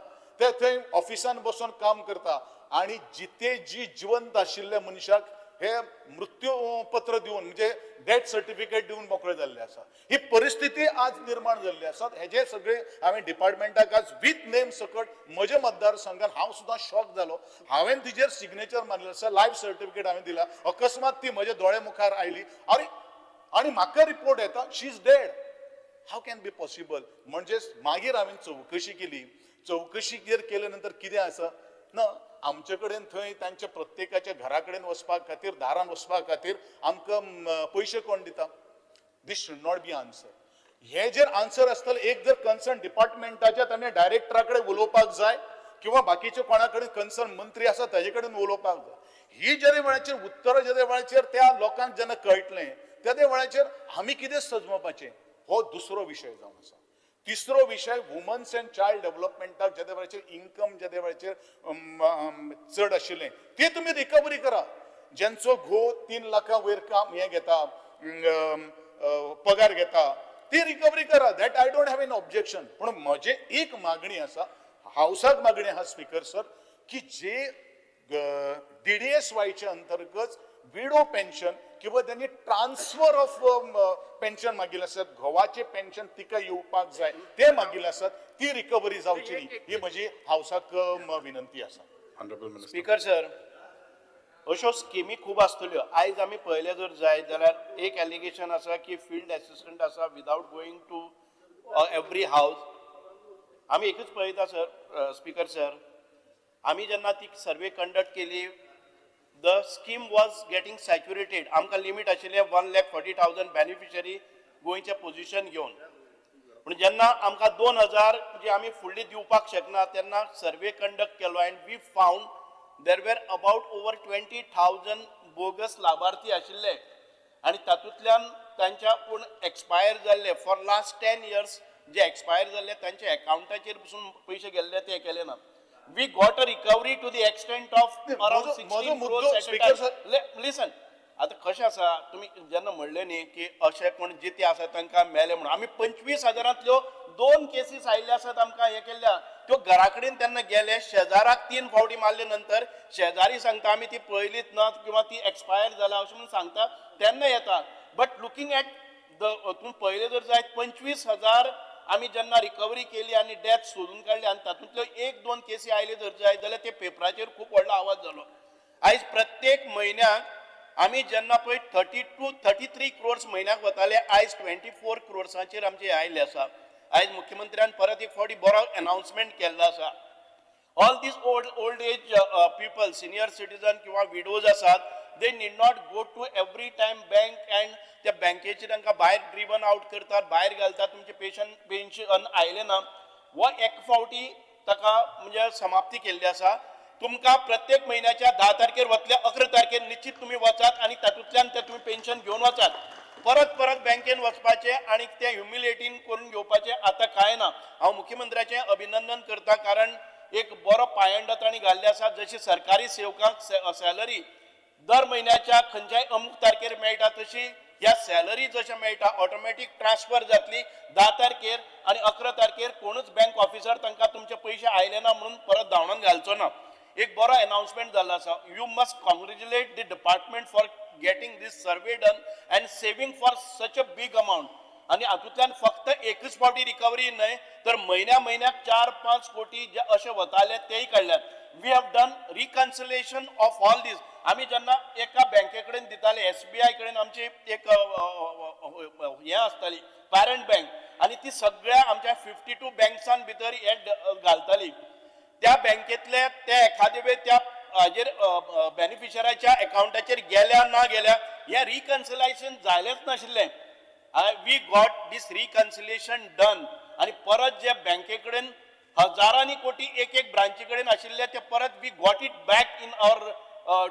ते थंय ऑफिसान बसून काम करता आनी जिते जी जिवंत आशिल्ल्या मनशाक हे मृत्यूपत्र दिवन म्हणजे डेथ सर्टिफिकेट दिवन मोकळे जाल्ले आसा. ही परिस्थिती आज निर्माण जाल्ली आसा. हेजे सगळे हांवें डिपार्टमेंटाक आज विथ नेम सकट म्हज्या मतदारसंघान हांव सुद्दां शॉक जालो. हांवें तिजेर सिग्नेचर मारलें आसा, लायफ सर्टिफिकेट हांवें दिला. अकस्मात ती म्हज्या दोळे मुखार आयली आनी आनी म्हाका रिपोर्ट येता she is dead. How can be possible? म्हणजेच मागीर हांवें चवकशी केली. चवकशी केले नंतर कितें आसा ना, आमचे कडेन थंय तांच्या प्रत्येकाच्या घरा कडेन वचपा खातीर, दारान वचपा खातीर आमकां पयशे कोण दिता? This should not be answer. हे जर आन्सर आसतलें, एक जर कन्सर्न डिपार्टमेंटाच्या ताणें डायरेक्टरा कडेन उलोवपाक जाय किंवा बाकीचे कोणा कडेन कन्सर्न मंत्री आसा ताजे कडेन उलोवपाक जाय. ही जेन्ना वेळाचेर उत्तरां जेन्ना वेळाचेर त्या लोकांक जेन्ना कळटलें त्या वेळाचेर आमी कितें सजमोवपाचें हो दुसरो विशय जावन आसा. तिसरो विशय वुमन्स अँड चायल्ड डेव्हलपमेंटाक जेन्ना वेळाचेर इन्कम जेन्ना वेळाचेर चड आशिल्लें ते तुमी रिकवरी करा. ज्यांचो घोव 3 लाखां वयर काम हें घेता, पगार घेता, ती रिकवरी करा. That I don't have an objection. पूण म्हजें एक मागणी आसा, हावसाक मागणी आसा स्पीकर सर, की जे DDSY अंतर्गत विडो पेन्शन किंवा त्यांनी ट्रान्सफर ऑफ पेन्शन मागिल्लें आसत, घोवाचें पेन्शन तिका येवपाक जाय ते मागिल्लें आसत, ती रिकवरी जावची न्ही, ही म्हजी हावसाक विनंती आसा. स्पीकर सर, अश्यो स्किमी खूब आसतल्यो. आयज आमी पळयलें जर जायत जाल्यार एक एलिगेशन आसा की फिल्ड एसिस्टंट आसा without going to every house. आमी एकूच पळयता सर, स्पीकर सर, आमी जेन्ना ती सर्वे कंडक्ट केली the scheme was getting saturated. आमकां लिमीट आशिल्लें 1,40,000 बेनिफिशरी गोंयचें पोजिशन घेवन. पूण जेन्ना आमकां 2,000 जी आमी फुडली दिवपाक शकना तेन्ना सर्वे कंडक्ट केलो and we found there were about over 20,000 bogus लाभार्थी आशिल्ले आनी तातूंतल्यान तांच्या पूण एक्सपायर जाल्ले for last 10 years J expire जाल्ले तांच्या एकावंटाचेर पसून पयशे गेल्ले ते केले ना. We got a recovery to the extent of around 16 crores. Listen, आतां कशें आसा, तुमी जेन्ना म्हणलें न्ही की अशें कोण जिते आसा तांकां मेले म्हणून, आमी 25,000 2 केसीस आयिल्ले आसात आमकां हें केल्ल्या. त्यो घरा कडेन तेन्ना गेले, शेजाराक 3 फावटी मारले नंतर शेजारी सांगता आमी ती पळयलीच ना किंवा ती एक्सपायर जाला अशें म्हणून सांगता तेन्ना येता. बट लुकींग एट the तूं पळयलें जर जायत 25,000 आमी जेन्ना रिकवरी केली आनी डेथ सोदून काडली आनी तातूंतल्यो 1-2 केसी आयल्यो जर जायत जाल्यार ते पेपराचेर खूब व्हडलो आवाज जालो. आयज प्रत्येक म्हयन्याक आमी जेन्ना पळय 32, 33 क्रोर्स म्हयन्याक वताले, आयज 24 क्रोर्साचेर आमचे आयिल्ले आसा. आयज मुख्यमंत्र्यान परत एक फावटी बरो अनाउन्समेंट केल्लो आसा. All these old age people, senior citizen किंवा विडोज आसात, they need not go to every time bank and त्या बँकेचेर तांकां भायर ड्रिवन आउट करतात, भायर घालतात, तुमचें पेन्शन आयलें ना. हो एक फावटी ताका म्हणजे समाप्ती केल्ली आसा. तुमकां प्रत्येक म्हयन्याच्या 10 तारखेर वतले, 11 तारखेर निश्चित तुमी वचात आनी तातूंतल्यान ते तुमी पेन्शन घेवन वचात. परत परत बँकेन वचपाचें आनी तें ह्युमिलेटींग करून घेवपाचें आतां कांय ना. हांव मुख्यमंत्र्याचें अभिनंदन करता, कारण एक बरो पायंडो तांणी घाल्ले आसा. जशी सरकारी सेवकांक सॅलरी दर म्हयन्याच्या खंयच्याय अमूक तारखेर मेळटा, तशी ह्या सॅलरी जशें मेळटा ऑटोमॅटीक ट्रान्सफर जातली 10 तारखेर आनी 11 तारखेर कोणूच बँक ऑफिसर तांकां तुमचे पयशे आयले ना म्हणून परत धांवडावन घालचो ना. एक बरो एनाउन्समेंट जाल्लो आसा. You must congratulate the department for getting this survey done and saving for such a big amount. आनी हातूंतल्यान फक्त एकच फावटी रिकवरी न्हय तर म्हयन्या म्हयन्याक 4-5 कोटी जे अशे वताले तेय काडल्यात. We have done reconciliation of all these. आमी जेन्ना एका बँके कडेन दिताले, SBI कडेन आमची एक हें आसताली पॅरंट बँक, आनी ती सगळ्या आमच्या 52 बँक्सान भितर हे घालताली. त्या बँकेतले ते एखादे वेळ त्या हाजेर बेनिफिशराच्या एकावंटाचेर गेल्या ना गेल्या हें रिकन्सिलेशन जालेंच नाशिल्लें. We got this reconciliation done. आनी परत जे बँके कडेन हजारांनी कोटी एक एक ब्रांची कडेन आशिल्ले ते परत we got it back in our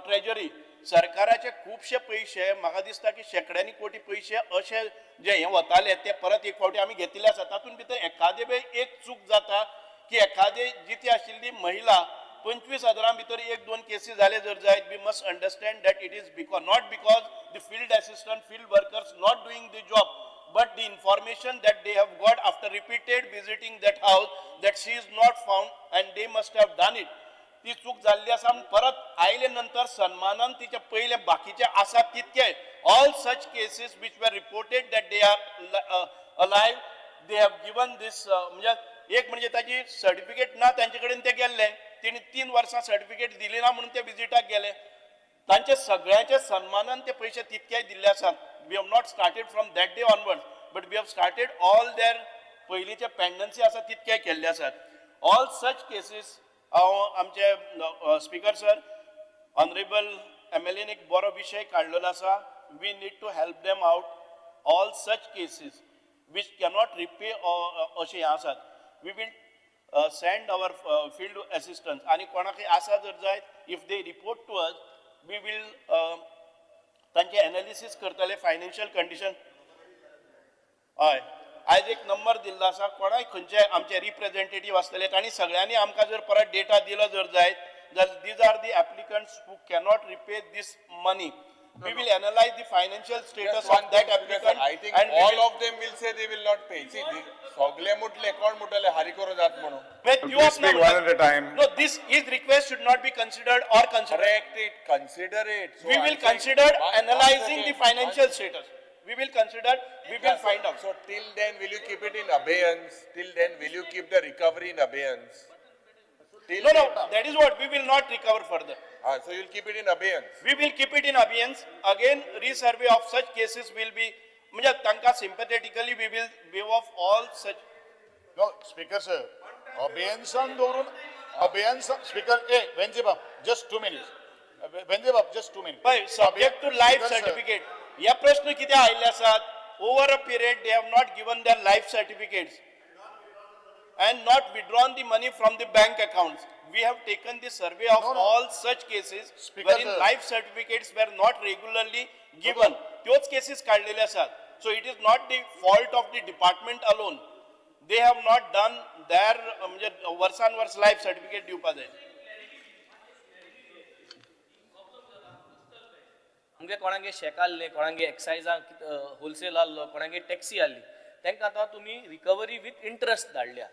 treasury. सरकाराचे खुबशे पयशे, म्हाका दिसता की शेंकड्यांनी कोटी पयशे अशे जे हे वताले ते परत एक फावटी आमी घेतिल्ले आसा. तातूंत भितर एखादे वेळ एक चूक जाता की एखादे जिती आशिल्ली महिला 25,000 भितर 1-2 केसी जाले जर जायत, we must understand that it is because not because the field assistant, field workers not doing the job, but the information that they have got after repeated visiting that house that she is not found and they must have done it. ती चूक जाल्ली आसा. परत आयले नंतर सन्मानान तिचे पयले बाकीचे आसा तितके all such cases which were reported that they are alive, they have given this. म्हणजे एक म्हणजे ताची सर्टिफिकेट ना तांचे कडेन ते गेल्ले, तिणी 3 वर्सां सर्टिफिकेट दिली ना म्हणून ते विजिटाक गेले. तांचे सगळ्यांचे सन्मानान ते पयशे तितके दिल्ले आसात. We have not started from that day onward, but we have started all their पयलींचे पेंडन्सी आसा तितके केल्ले आसात. ऑल सच केसीस हांव आमचे स्पीकर सर, ऑनरेबल MLA एक बरो विशय काडलेलो आसा. We need to help them out. All such cases which cannot repay अशें हें आसात, we will send our field assistants. आनी कोणाकय आसा जर जायत, if they report to us, we will तांचे एनालिसीस करतले फायनान्शियल कंडिशन. हय, आयज एक नंबर दिल्लो आसा, कोणाय खंयचे आमचे रिप्रेझेंटेटीव आसतले तांणी सगळ्यांनी आमकां जर परत डेटा दिलो जर जायत जाल्यार these are the applicants who cannot repay this money. We will analyze the financial status of that applicant. I think all of them will say they will not pay. See, सगळे मुटले कोण मुटले हारी करून जात म्हणून. Please speak one at a time. No, this his request should not be considered or considered. Correct it, consider it. We will consider analyzing the financial status. We will consider, we will find out. So till then, will you keep it in abeyance? Till then, will you keep the recovery in abeyance? No, no, that is what we will not recover further. So you will keep it in abeyance. We will keep it in abeyance. Again, resurvey of such cases will be, म्हणजे तांकां sympathetically we will waive off all such. No, Speaker sir, अबेयन्सान दवरून, अबेयन्स, Speaker, hey, Venze Bab, just 2 minutes. Venze Bab, just 2 minutes. पळय, subject to life certificate. हे प्रश्न कितें आयिल्ले आसात, over a period they have not given their life certificates and not withdrawn the money from the bank accounts. We have taken the survey of all such cases wherein life certificates were not regularly given. त्योच cases काडलेले आसात. So it is not the fault of the department alone. They have not done their म्हणजे वर्सान वर्स life certificate दिवपा जाय. आमगे कोणागे शेक आहले, कोणागे एक्सायजाक होलसेल आहलो, कोणागे टॅक्सी आहली, तांकां आतां तुमी रिकवरी विथ इंट्रस्ट धाडल्या.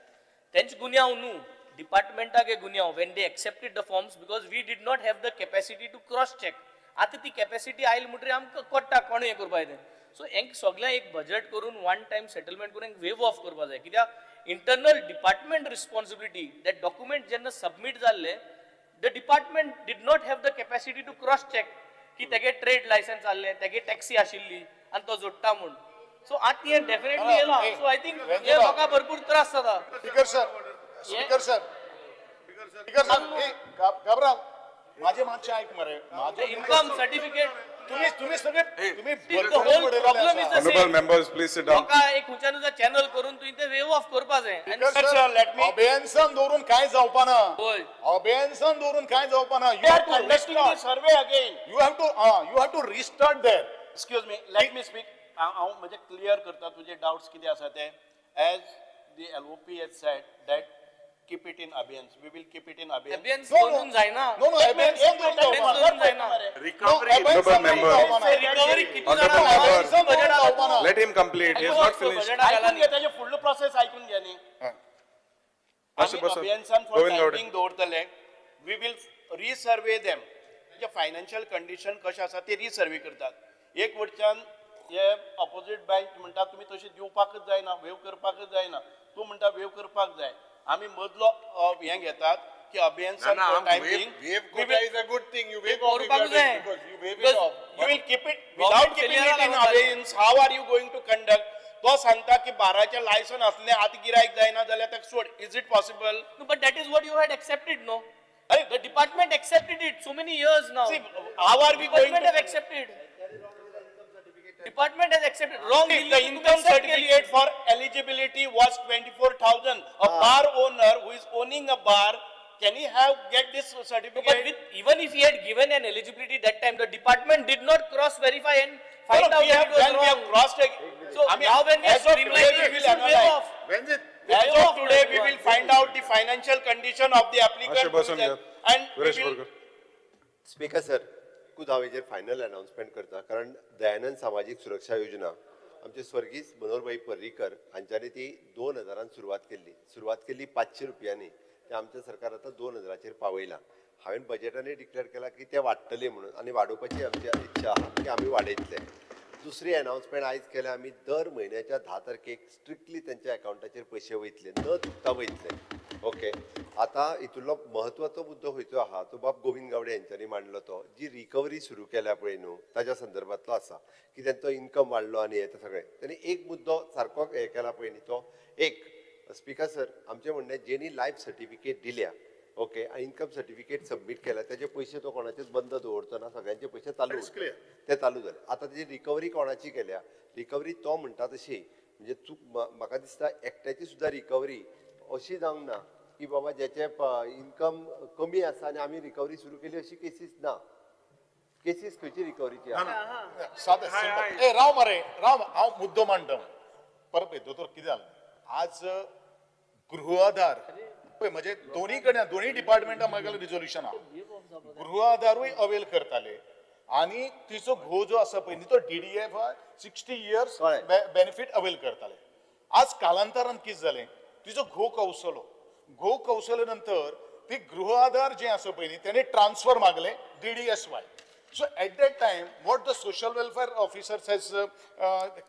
तेंचे गुन्यांव न्हू, डिपार्टमेंटाक हे गुन्यांव when they accepted the forms because we did not have the capacity to cross check. आतां ती कॅपेसिटी आयली म्हणटकीर आमकां कळटा कोण हें करपा तें. सो हेंक सगळ्यांक एक बजट करून वन टायम सेटलमेंट करून वेव ऑफ करपा जाय. कित्याक internal department responsibility that document जेन्ना सबमीट जाल्ले, the department did not have the capacity to cross check की तेगे ट्रेड लायसन्स आहलें, तेगे टॅक्सी आशिल्ली आनी तो जोडटा म्हूण. सो आतां हें डेफिनेटली येयलां. सो I think हे लोकांक भरपूर त्रास जाता. Speaker sir, speaker sir, speaker sir, Cabral, माझे मातशें ऐक मरे. इन्कम सर्टिफिकेट तुम्ही सगळे तुम्ही The whole problem is the same. Honorable members, please sit down. लोकां एक खंयच्यान चॅनल करून तुवें ते वेव ऑफ करपा जाय. अबेयन्सान दवरून काय जावपा ना. अबेयन्सान दवरून काय जावपा ना. You are conducting the survey again. You have to restart there. Excuse me, let me speak. हांव म्हणजे क्लियर करता तुजे डावट्स कितें आसा ते. As the LOP has said that keep it in abeyance. We will keep it in abeyance. Abeyance दवरून जायना. No, no, abeyance दवरून जायना. Recovery. Honorable member. Recovery किती Honorable जाणां member. Let him complete. He has not finished. आयकून घे ताजे फुडलो प्रोसेस आयकून घे न्ही. मातशें आमी बसात. अबेयन्सान for Govind time Gawade. Being दवरतले. We will resurvey them. तेंचे फायनान्शियल कंडिशन कशें आसा ते रिसर्वे करतात. एक वटच्यान हे ऑपोजीट बँक म्हणटा तुमी तशें दिवपाकच जायना, वेव करपाकच जायना. तूं म्हणटा वेव करपाक जाय. आमी मदलो हें घेतात की अबेयन्सान for time being. Waive quota is a good thing. You waive off if you करपाक are जाय. doing because you waive it Because off. You will keep it Government without keeping failure it in लागून abeyance. How are you going to conduct? तो सांगता की बाराचे license असले आतां गिरायक जायना जाल्यार ताका सोड. Is it possible? No, but that is what you had accepted, no? अरे The department accepted it so many years now. See, how are we going Department to have accepted. Department has accepted. Wrong. See, the income certificate for eligibility was 24,000. A bar owner who is owning a bar, can he have get this No, but certificate? with, even if he had given an eligibility that time, the department did not cross verify and find No, no, out we that have, it was when we have wrong. crossed. So I mean, now when we are as of today, streamlining, we we will should waive analyze. off. When's it? As Waive of off today, that we one. will find out the financial condition of the applicant. मातशें बसून who is- घेयात. And we Viresh will Borkar. Speaker sir, एकूच हांव हेजेर final अनावन्समेंट करता, कारण दयानंद सामाजीक सुरक्षा योजना आमचे स्वर्गीस मनोहरभाई पर्रीकर हांच्यांनी ती 2000 सुरवात केल्ली. सुरवात केल्ली 500 रुपयांनी, ते आमच्या सरकार आतां 2000 पावयलां. हांवें बजेटानूय डिक्लेअर केला की ते वाडटले म्हणून आनी वाडोवपाची आमची इच्छा आहा की आमी वाडयतले. दुसरी अनावन्समेंट आयज केल्या आमी, दर म्हयन्याच्या 10 तारखेक स्ट्रिक्टली तेंच्या अकावंटाचेर पयशे वयतले, न चुकता वयतले. ओके, आतां हितूंतलो म्हत्वाचो मुद्दो खंयचो आहा तो बाब गोविंद गावडे हेंच्यांनी मांडलो तो जी रिकवरी सुरू केल्या पळय न्हू ताज्या संदर्भांतलो आसा की तेंचो इन्कम वाडलो आनी हें तें सगळें. तेणी एक मुद्दो सारको हें केला पळय न्ही तो एक स्पिकर सर आमचें म्हणणें जेणी लायफ सर्टिफिकेट दिल्या, ओके, आनी इन्कम सर्टिफिकेट सबमीट केल्या तेजे पयशे तो कोणाचेच बंद दवरचो ना, सगळ्यांचे पयशे चालू उरतले. ते चालू जाले. आतां तेजी रिकवरी कोणाची केल्या, रिकवरी तो म्हणटा तशी म्हणजे चूक म्हाका दिसता एकट्याची सुद्दां रिकवरी अशी जावंक ना की बाबा ज्याचे इन्कम कमी आसा आनी आमी रिकवरी सुरू केली अशी केसीस ना. केसीस खंयची रिकवरीची आसा? सादें सिंपल. ए राव मरे राव, हांव मुद्दो मांडटा. परत पळय दोतोर कितें जालें आज गृह आधार पळय म्हणजे दोन्ही कडेन दोन्ही डिपार्टमेंटां म्हागेलें रिजोल्युशन आहा. गृह आधारूय अवेल करताले आनी तिचो घोव जो आसा पळय न्ही तो DDF 60 years benefit avail करताले. आज कालांतरान कितें जालें, तिचो घोव कौसलो, घोव कौसले नंतर ती गृह आधार जे आसा पळय न्ही तेणे ट्रान्सफर मागलें DDSY. So at that time what the social welfare officers has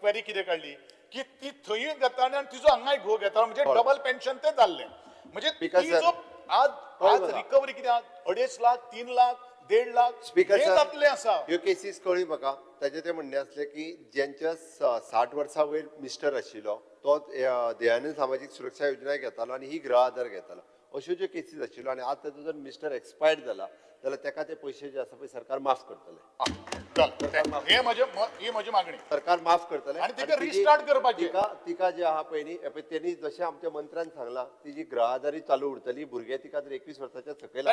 query कितें काडली की ती थंयूय घेता आनी तिजो हांगाय घोव घेता, म्हणजे डबल पेन्शन तें जाल्लें. म्हणजे ती जो आज आज रिकवरी कितें 2.5 लाख 3 लाख 1.5 लाख स्पीकर हे जातलें आसा. ह्यो केसीस कळ्ळी म्हाका. ताजें तें म्हणणें आसलें की ज्यांच्या 60 वर्सां वयर मिस्टर आशिल्लो तो दयानंद सामाजीक सुरक्षा योजना घेतालो आनी ही गृह आधार घेतालो, अश्यो ज्यो केसीस आशिल्ल्यो आनी आतां ताजो जर मिस्टर एक्सपायर्ड जाला जाल्यार ताका ते पयशे जे आसा पळय सरकार माफ करतलें. हे म्हजी मागणी, सरकार माफ करतलें आनी तिका रिस्टार्ट करपाचें. तिका जे आहा पळय न्ही तेणी जशें आमच्या मंत्र्यान सांगलां तिजी गृह आधारी चालू उरतली, भुरगे तिका जर 21 वर्साच्या सकयल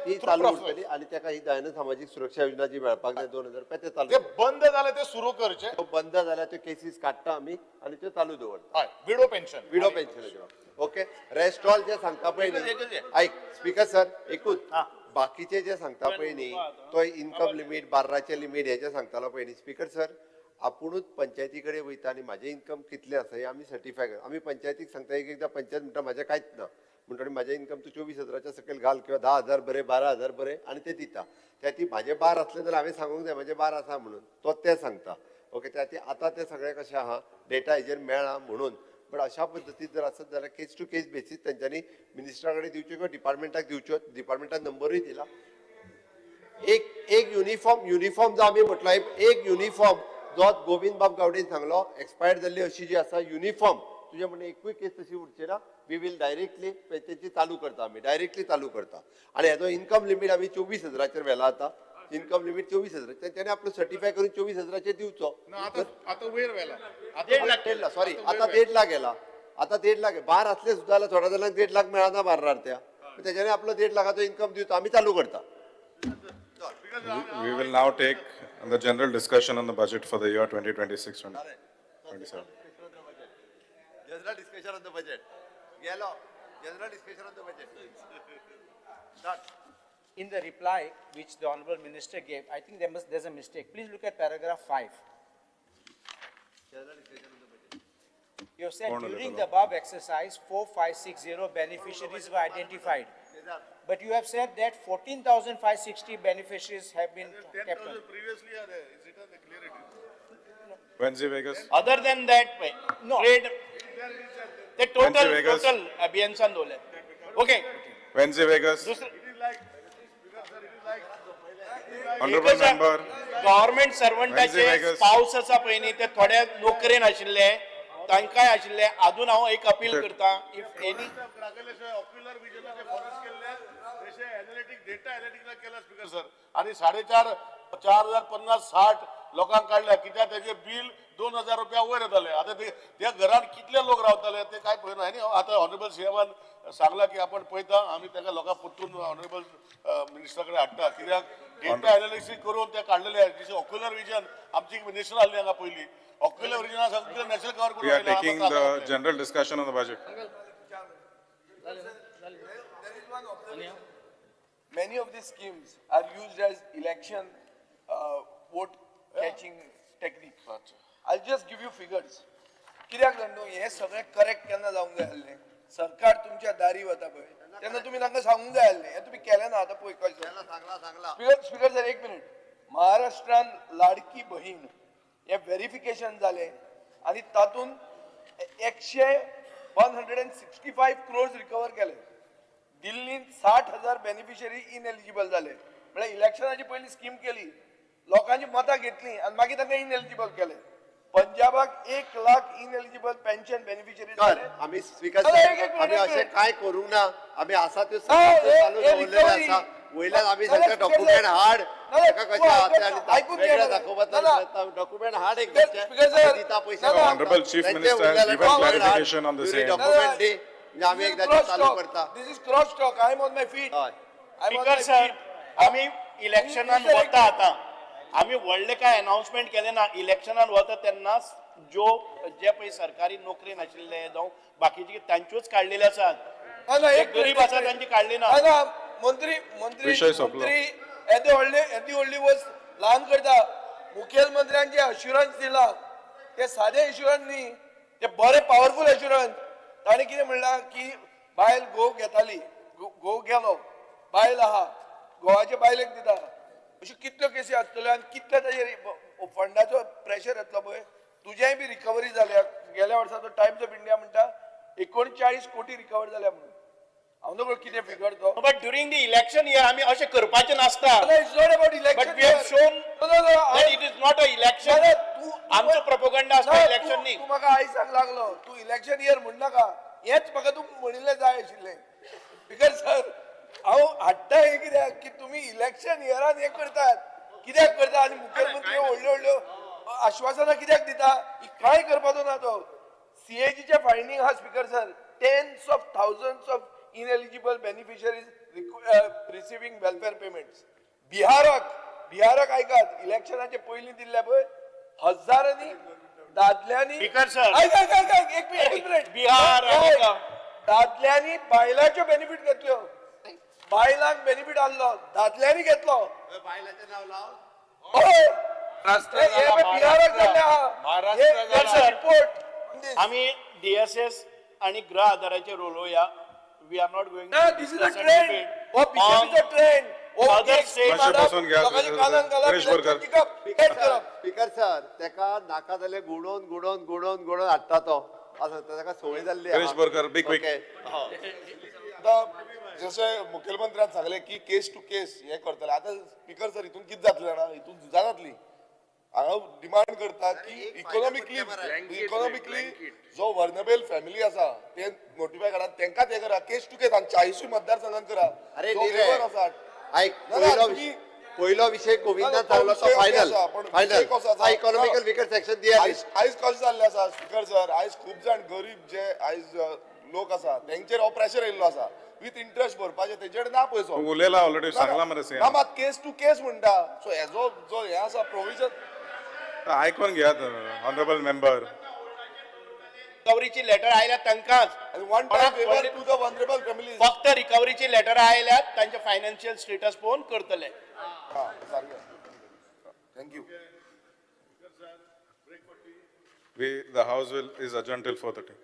ती चालू उरतली आनी ताका ही दयानंद सामाजीक सुरक्षा योजना जी मेळपाक जाय 2000 रुपया ते चालू बंद जालें ते सुरू करचें. बंद जाल्यार त्यो केसीस काडटा आमी आनी त्यो चालू दवरता. विडो पेन्शन, विडो पेन्शनाचे ओके. रेस्ट ऑल जे सांगता पळय न्ही, आयक स्पीकर सर एकूच बाकीचे जे सांगता पळय न्ही तो इन्कम लिमीट बार्राचे लिमीट हेजे सांगतालो पळय न्ही स्पीकर सर, आपुणूच पंचायती कडेन वयता आनी म्हाजें इन्कम कितलें आसा हें आमी सर्टिफाय करता. आमी पंचायतीक सांगता एक एकदां पंचायत म्हणटा म्हाजें कांयच ना, म्हणटकीर म्हाजें इन्कम तूं 24,000 सकयल घाल किंवा 10,000 बरें 12,000 बरें आनी ते दिता. त्या ती म्हाजें बार आसलें जाल्यार हांवें सांगूंक जाय म्हाजें बार आसा म्हणून तो तें सांगता. ओके, त्या ती आतां तें सगळें कशें आहा डेटा हेजेर मेळ्ळा म्हणून. बट अशा पद्दतीन जर आसत जाल्यार केस टू केस बेसीस तेंच्यांनी मिनिस्टरा कडेन दिवच्यो किंवा डिपार्टमेंटाक दिवच्यो. डिपार्टमेंटान नंबरूय दिला. एक एक युनिफॉर्म युनिफॉर्म जो आमी म्हटलो एक युनिफॉर्म जो गोविंद बाब गावडेन सांगलो एक्सपायर्ड जाल्ली अशी जी आसा युनिफॉर्म तुजें म्हणणें एकूय केस तशी उरची ना. We will directly तेंची चालू करता आमी, डायरेक्टली चालू करता. आनी हेजो इन्कम लिमीट आमी 24,000 व्हेला आतां. इन्कम लिमीट 24,000 तेंच्यांनी आपलो सर्टिफाय करून 24,000 दिवचो. आतां वयर व्हेला, 1.5 लाख सॉरी आतां 1.5 लाख गेला. आतां 1.5 लाख बार आसले सुद्दां जाल्यार थोड्या जाणांक 1.5 लाख मेळना बार्रार त्या, तेंच्यांनी आपलो 1.5 लाखाचो इन्कम दिवचो. आमी चालू करता. We will now take on the general discussion on the budget for the year 2026-27. General discussion on the budget. Yellow. General discussion on the budget. Start. In the reply which the Honorable Minister gave, I think there's a mistake. Please look at paragraph 5. General discussion on the budget. You have said during the above exercise, 4560 beneficiaries were identified. But you have said that 14,560 beneficiaries have been kept on. Previously, is it clear it is? Venzi Vegas. Other than that, no. Trade, the total abeyance dole. Okay. Venzi Vegas. Honorable member. Government servant spouse आसा पळय न्ही ते थोडे नोकरेन आशिल्ले तांकांय आशिल्ले अजून हांव एक अपील करता if any ocular विजनाचे फॉरेस्ट केल्ले तशें एनालिटीक डेटा एनालिटिक्स केला स्पीकर सर आनी 4,550-60 लोकांक काडल्या कित्याक तेजे बील 2,000 रुपया वयर येताले. आतां ते घरान कितले लोक रावताले ते काय पळयना आनी आतां ऑनरेबल सीएमान सांगला की आपण पळयता आमी ताका लोकांक परतून ऑनरेबल मिनिस्टरा कडेन हाडटा कित्याक डेटा एनालिसिस करून ते काडलेले जशें ऑक्युलर विजन आमची मिनिस्टर आसली हांगा पयलीं ऑक्युलर विजन सगळें नॅशनल कवर करून. We are taking the general discussion on the budget. Many of these schemes are used as election vote catching technique. I'll just give you figures. कित्याक न्हू हे सगळें करेक्ट केन्ना जावंक जाय आसलें? सरकार तुमच्या दारी वता पळय तेन्ना तुमी तांकां सांगूंक जाय आसलें. हें तुमी केलें ना. आतां पळय कशें स्पीकर सर एक मिनीट. महाराष्ट्रान लाडकी बहीण हें वेरिफिकेशन जालें आनी तातूंत 165 crores recover केले. दिल्लींत 60,000 बेनिफिशरी इनएलिजिबल जाले. म्हळ्यार इलेक्शनाची पयलीं स्कीम केली, लोकांची मतां घेतली आनी मागीर तांकां इनएलिजिबल केले. पंजाबाक 1 लाख इनएलिजिबल पेन्शन बेनिफिशरी जाले. आमी स्पीकर आमी अशें कांय करूंक ना. आमी आसा त्यो चालू दवरलेले आसा. वयल्यान आमी सगळे डॉक्युमेंट हाड ताका कशें आसा आनी वेगळें दाखोवपाचो डॉक्युमेंट हाड एक दिता पयशे. Honorable Chief Minister has given clarification on the same. Document दी आमी एकदां चालू करता. This is cross talk. I am on my feet. Speaker sir, आमी इलेक्शनान वता आतां आमी व्हडलें कांय अनाउन्समेंट केलें ना. इलेक्शनान वता तेन्ना जो जे पळय सरकारी नोकरी नाशिल्ले जावं बाकीचे तांच्योच काडलेले आसात. गरीब आसा तांची काडली ना. मंत्री मंत्री मंत्री येदे व्हडले येदी व्हडली वस्त ल्हान करता. मुखेलमंत्र्यान जे अश्युरन्स दिला ते सादे एश्युरन्स न्ही, ते बरे पावरफूल एश्युरन्स. ताणें कितें म्हणलां की बायल घोव घेताली, घोव गेलो, बायल आहा, घोवाचे बायलेक दिता. अश्यो कितल्यो केसी आसतल्यो आनी कितले ताजेर फंडाचो प्रेशर येतलो पळय. तुजेंय बी रिकवरी जाल्या. गेल्या वर्सा तो टायम्स ऑफ इंडिया म्हणटा 39 कोटी रिकवर जाल्या म्हणून. हांव नकळो कितें फिगर तो. But during the election year आमी अशें करपाचें नासता. It's not about election. But we have shown that it is not a election. आमचो प्रोपोगंडा आसता इलेक्शन न्ही. तूं म्हाका आयसाक लागलो. तूं इलेक्शन इयर म्हणनाका. हेंच म्हाका तूं म्हणिल्लें जाय आशिल्लें. Because sir हांव हाडटा हें कित्याक की तुमी इलेक्शन इयरान हें करतात कित्याक करता आनी मुखेलमंत्री व्हडल्यो व्हडल्यो आश्वासनां कित्याक दिता? कांय करपाचो ना तो. सीएजीचे फायंडींग आहा speaker sir, tens of thousands of ineligible beneficiaries receiving welfare payments. बिहाराक आयकात, इलेक्शनाचे पयलीं दिल्ले पळय हजारांनी दादल्यांनी. एक मिनिट. बिहार दादल्यांनी बायलांच्यो बेनिफीट घेतल्यो. बायलांक बेनिफीट आहलो, दादल्यांनी घेतलो. बायलांचें नांव लाव. बिहाराक जाल्लें आहा. रिपोर्ट. आमी डीएसएस आनी गृह आधाराचेर उलोवया. We are not going. No, this is a trend. Oh, BJP is a trend. Other states. Speaker sir, तेका नाका जाल्यार गुडोवन गुडोवन गुडोवन गुडोवन हाडटा तो. आसा ताका संवय जाल्ली. Girish Borkar, be quick. आतां जशें मुखेलमंत्र्यान सांगलें की केस टू केस हें करतले. आतां स्पीकर सर हितून कितें जातलें जाणा, हितून झुजां जातली. हांगा डिमांड करता की इकॉनॉमिकली जो वर्नबेल फॅमिली आसा ते नोटिफाय करा, तांकां ते करा, केस टू केस आनी 40 मतदारसंघान करा. अरे आयक, पयलो विशय गोविंदान सांगलो तो final final economical weaker section दिया. आयज कशें जाल्लें आसा स्पीकर सर, आयज खूब जाण गरीब जे आयज लोक आसा तेंचेर हो प्रेशर येयल्लो आसा. विथ इंट्रस्ट भरपाचे तेजेर ना पयसो. उलयला ऑलरेडी, सांगला मरे ना सीएम. मात केस टू केस म्हणटा. सो हेजो जो हें आसा प्रोविजन. आयकून घेयात ऑनरेबल मेंबर. रिकव्हरीची लेटर आयल्या तांकांच. One time favour to the vulnerable families. फक्त रिकव्हरीची लेटर आयल्यात तांचे फायनान्शियल स्टेटस पळोवन करतले. सारकें, thank you. We, the house will is adjourned till 4:30.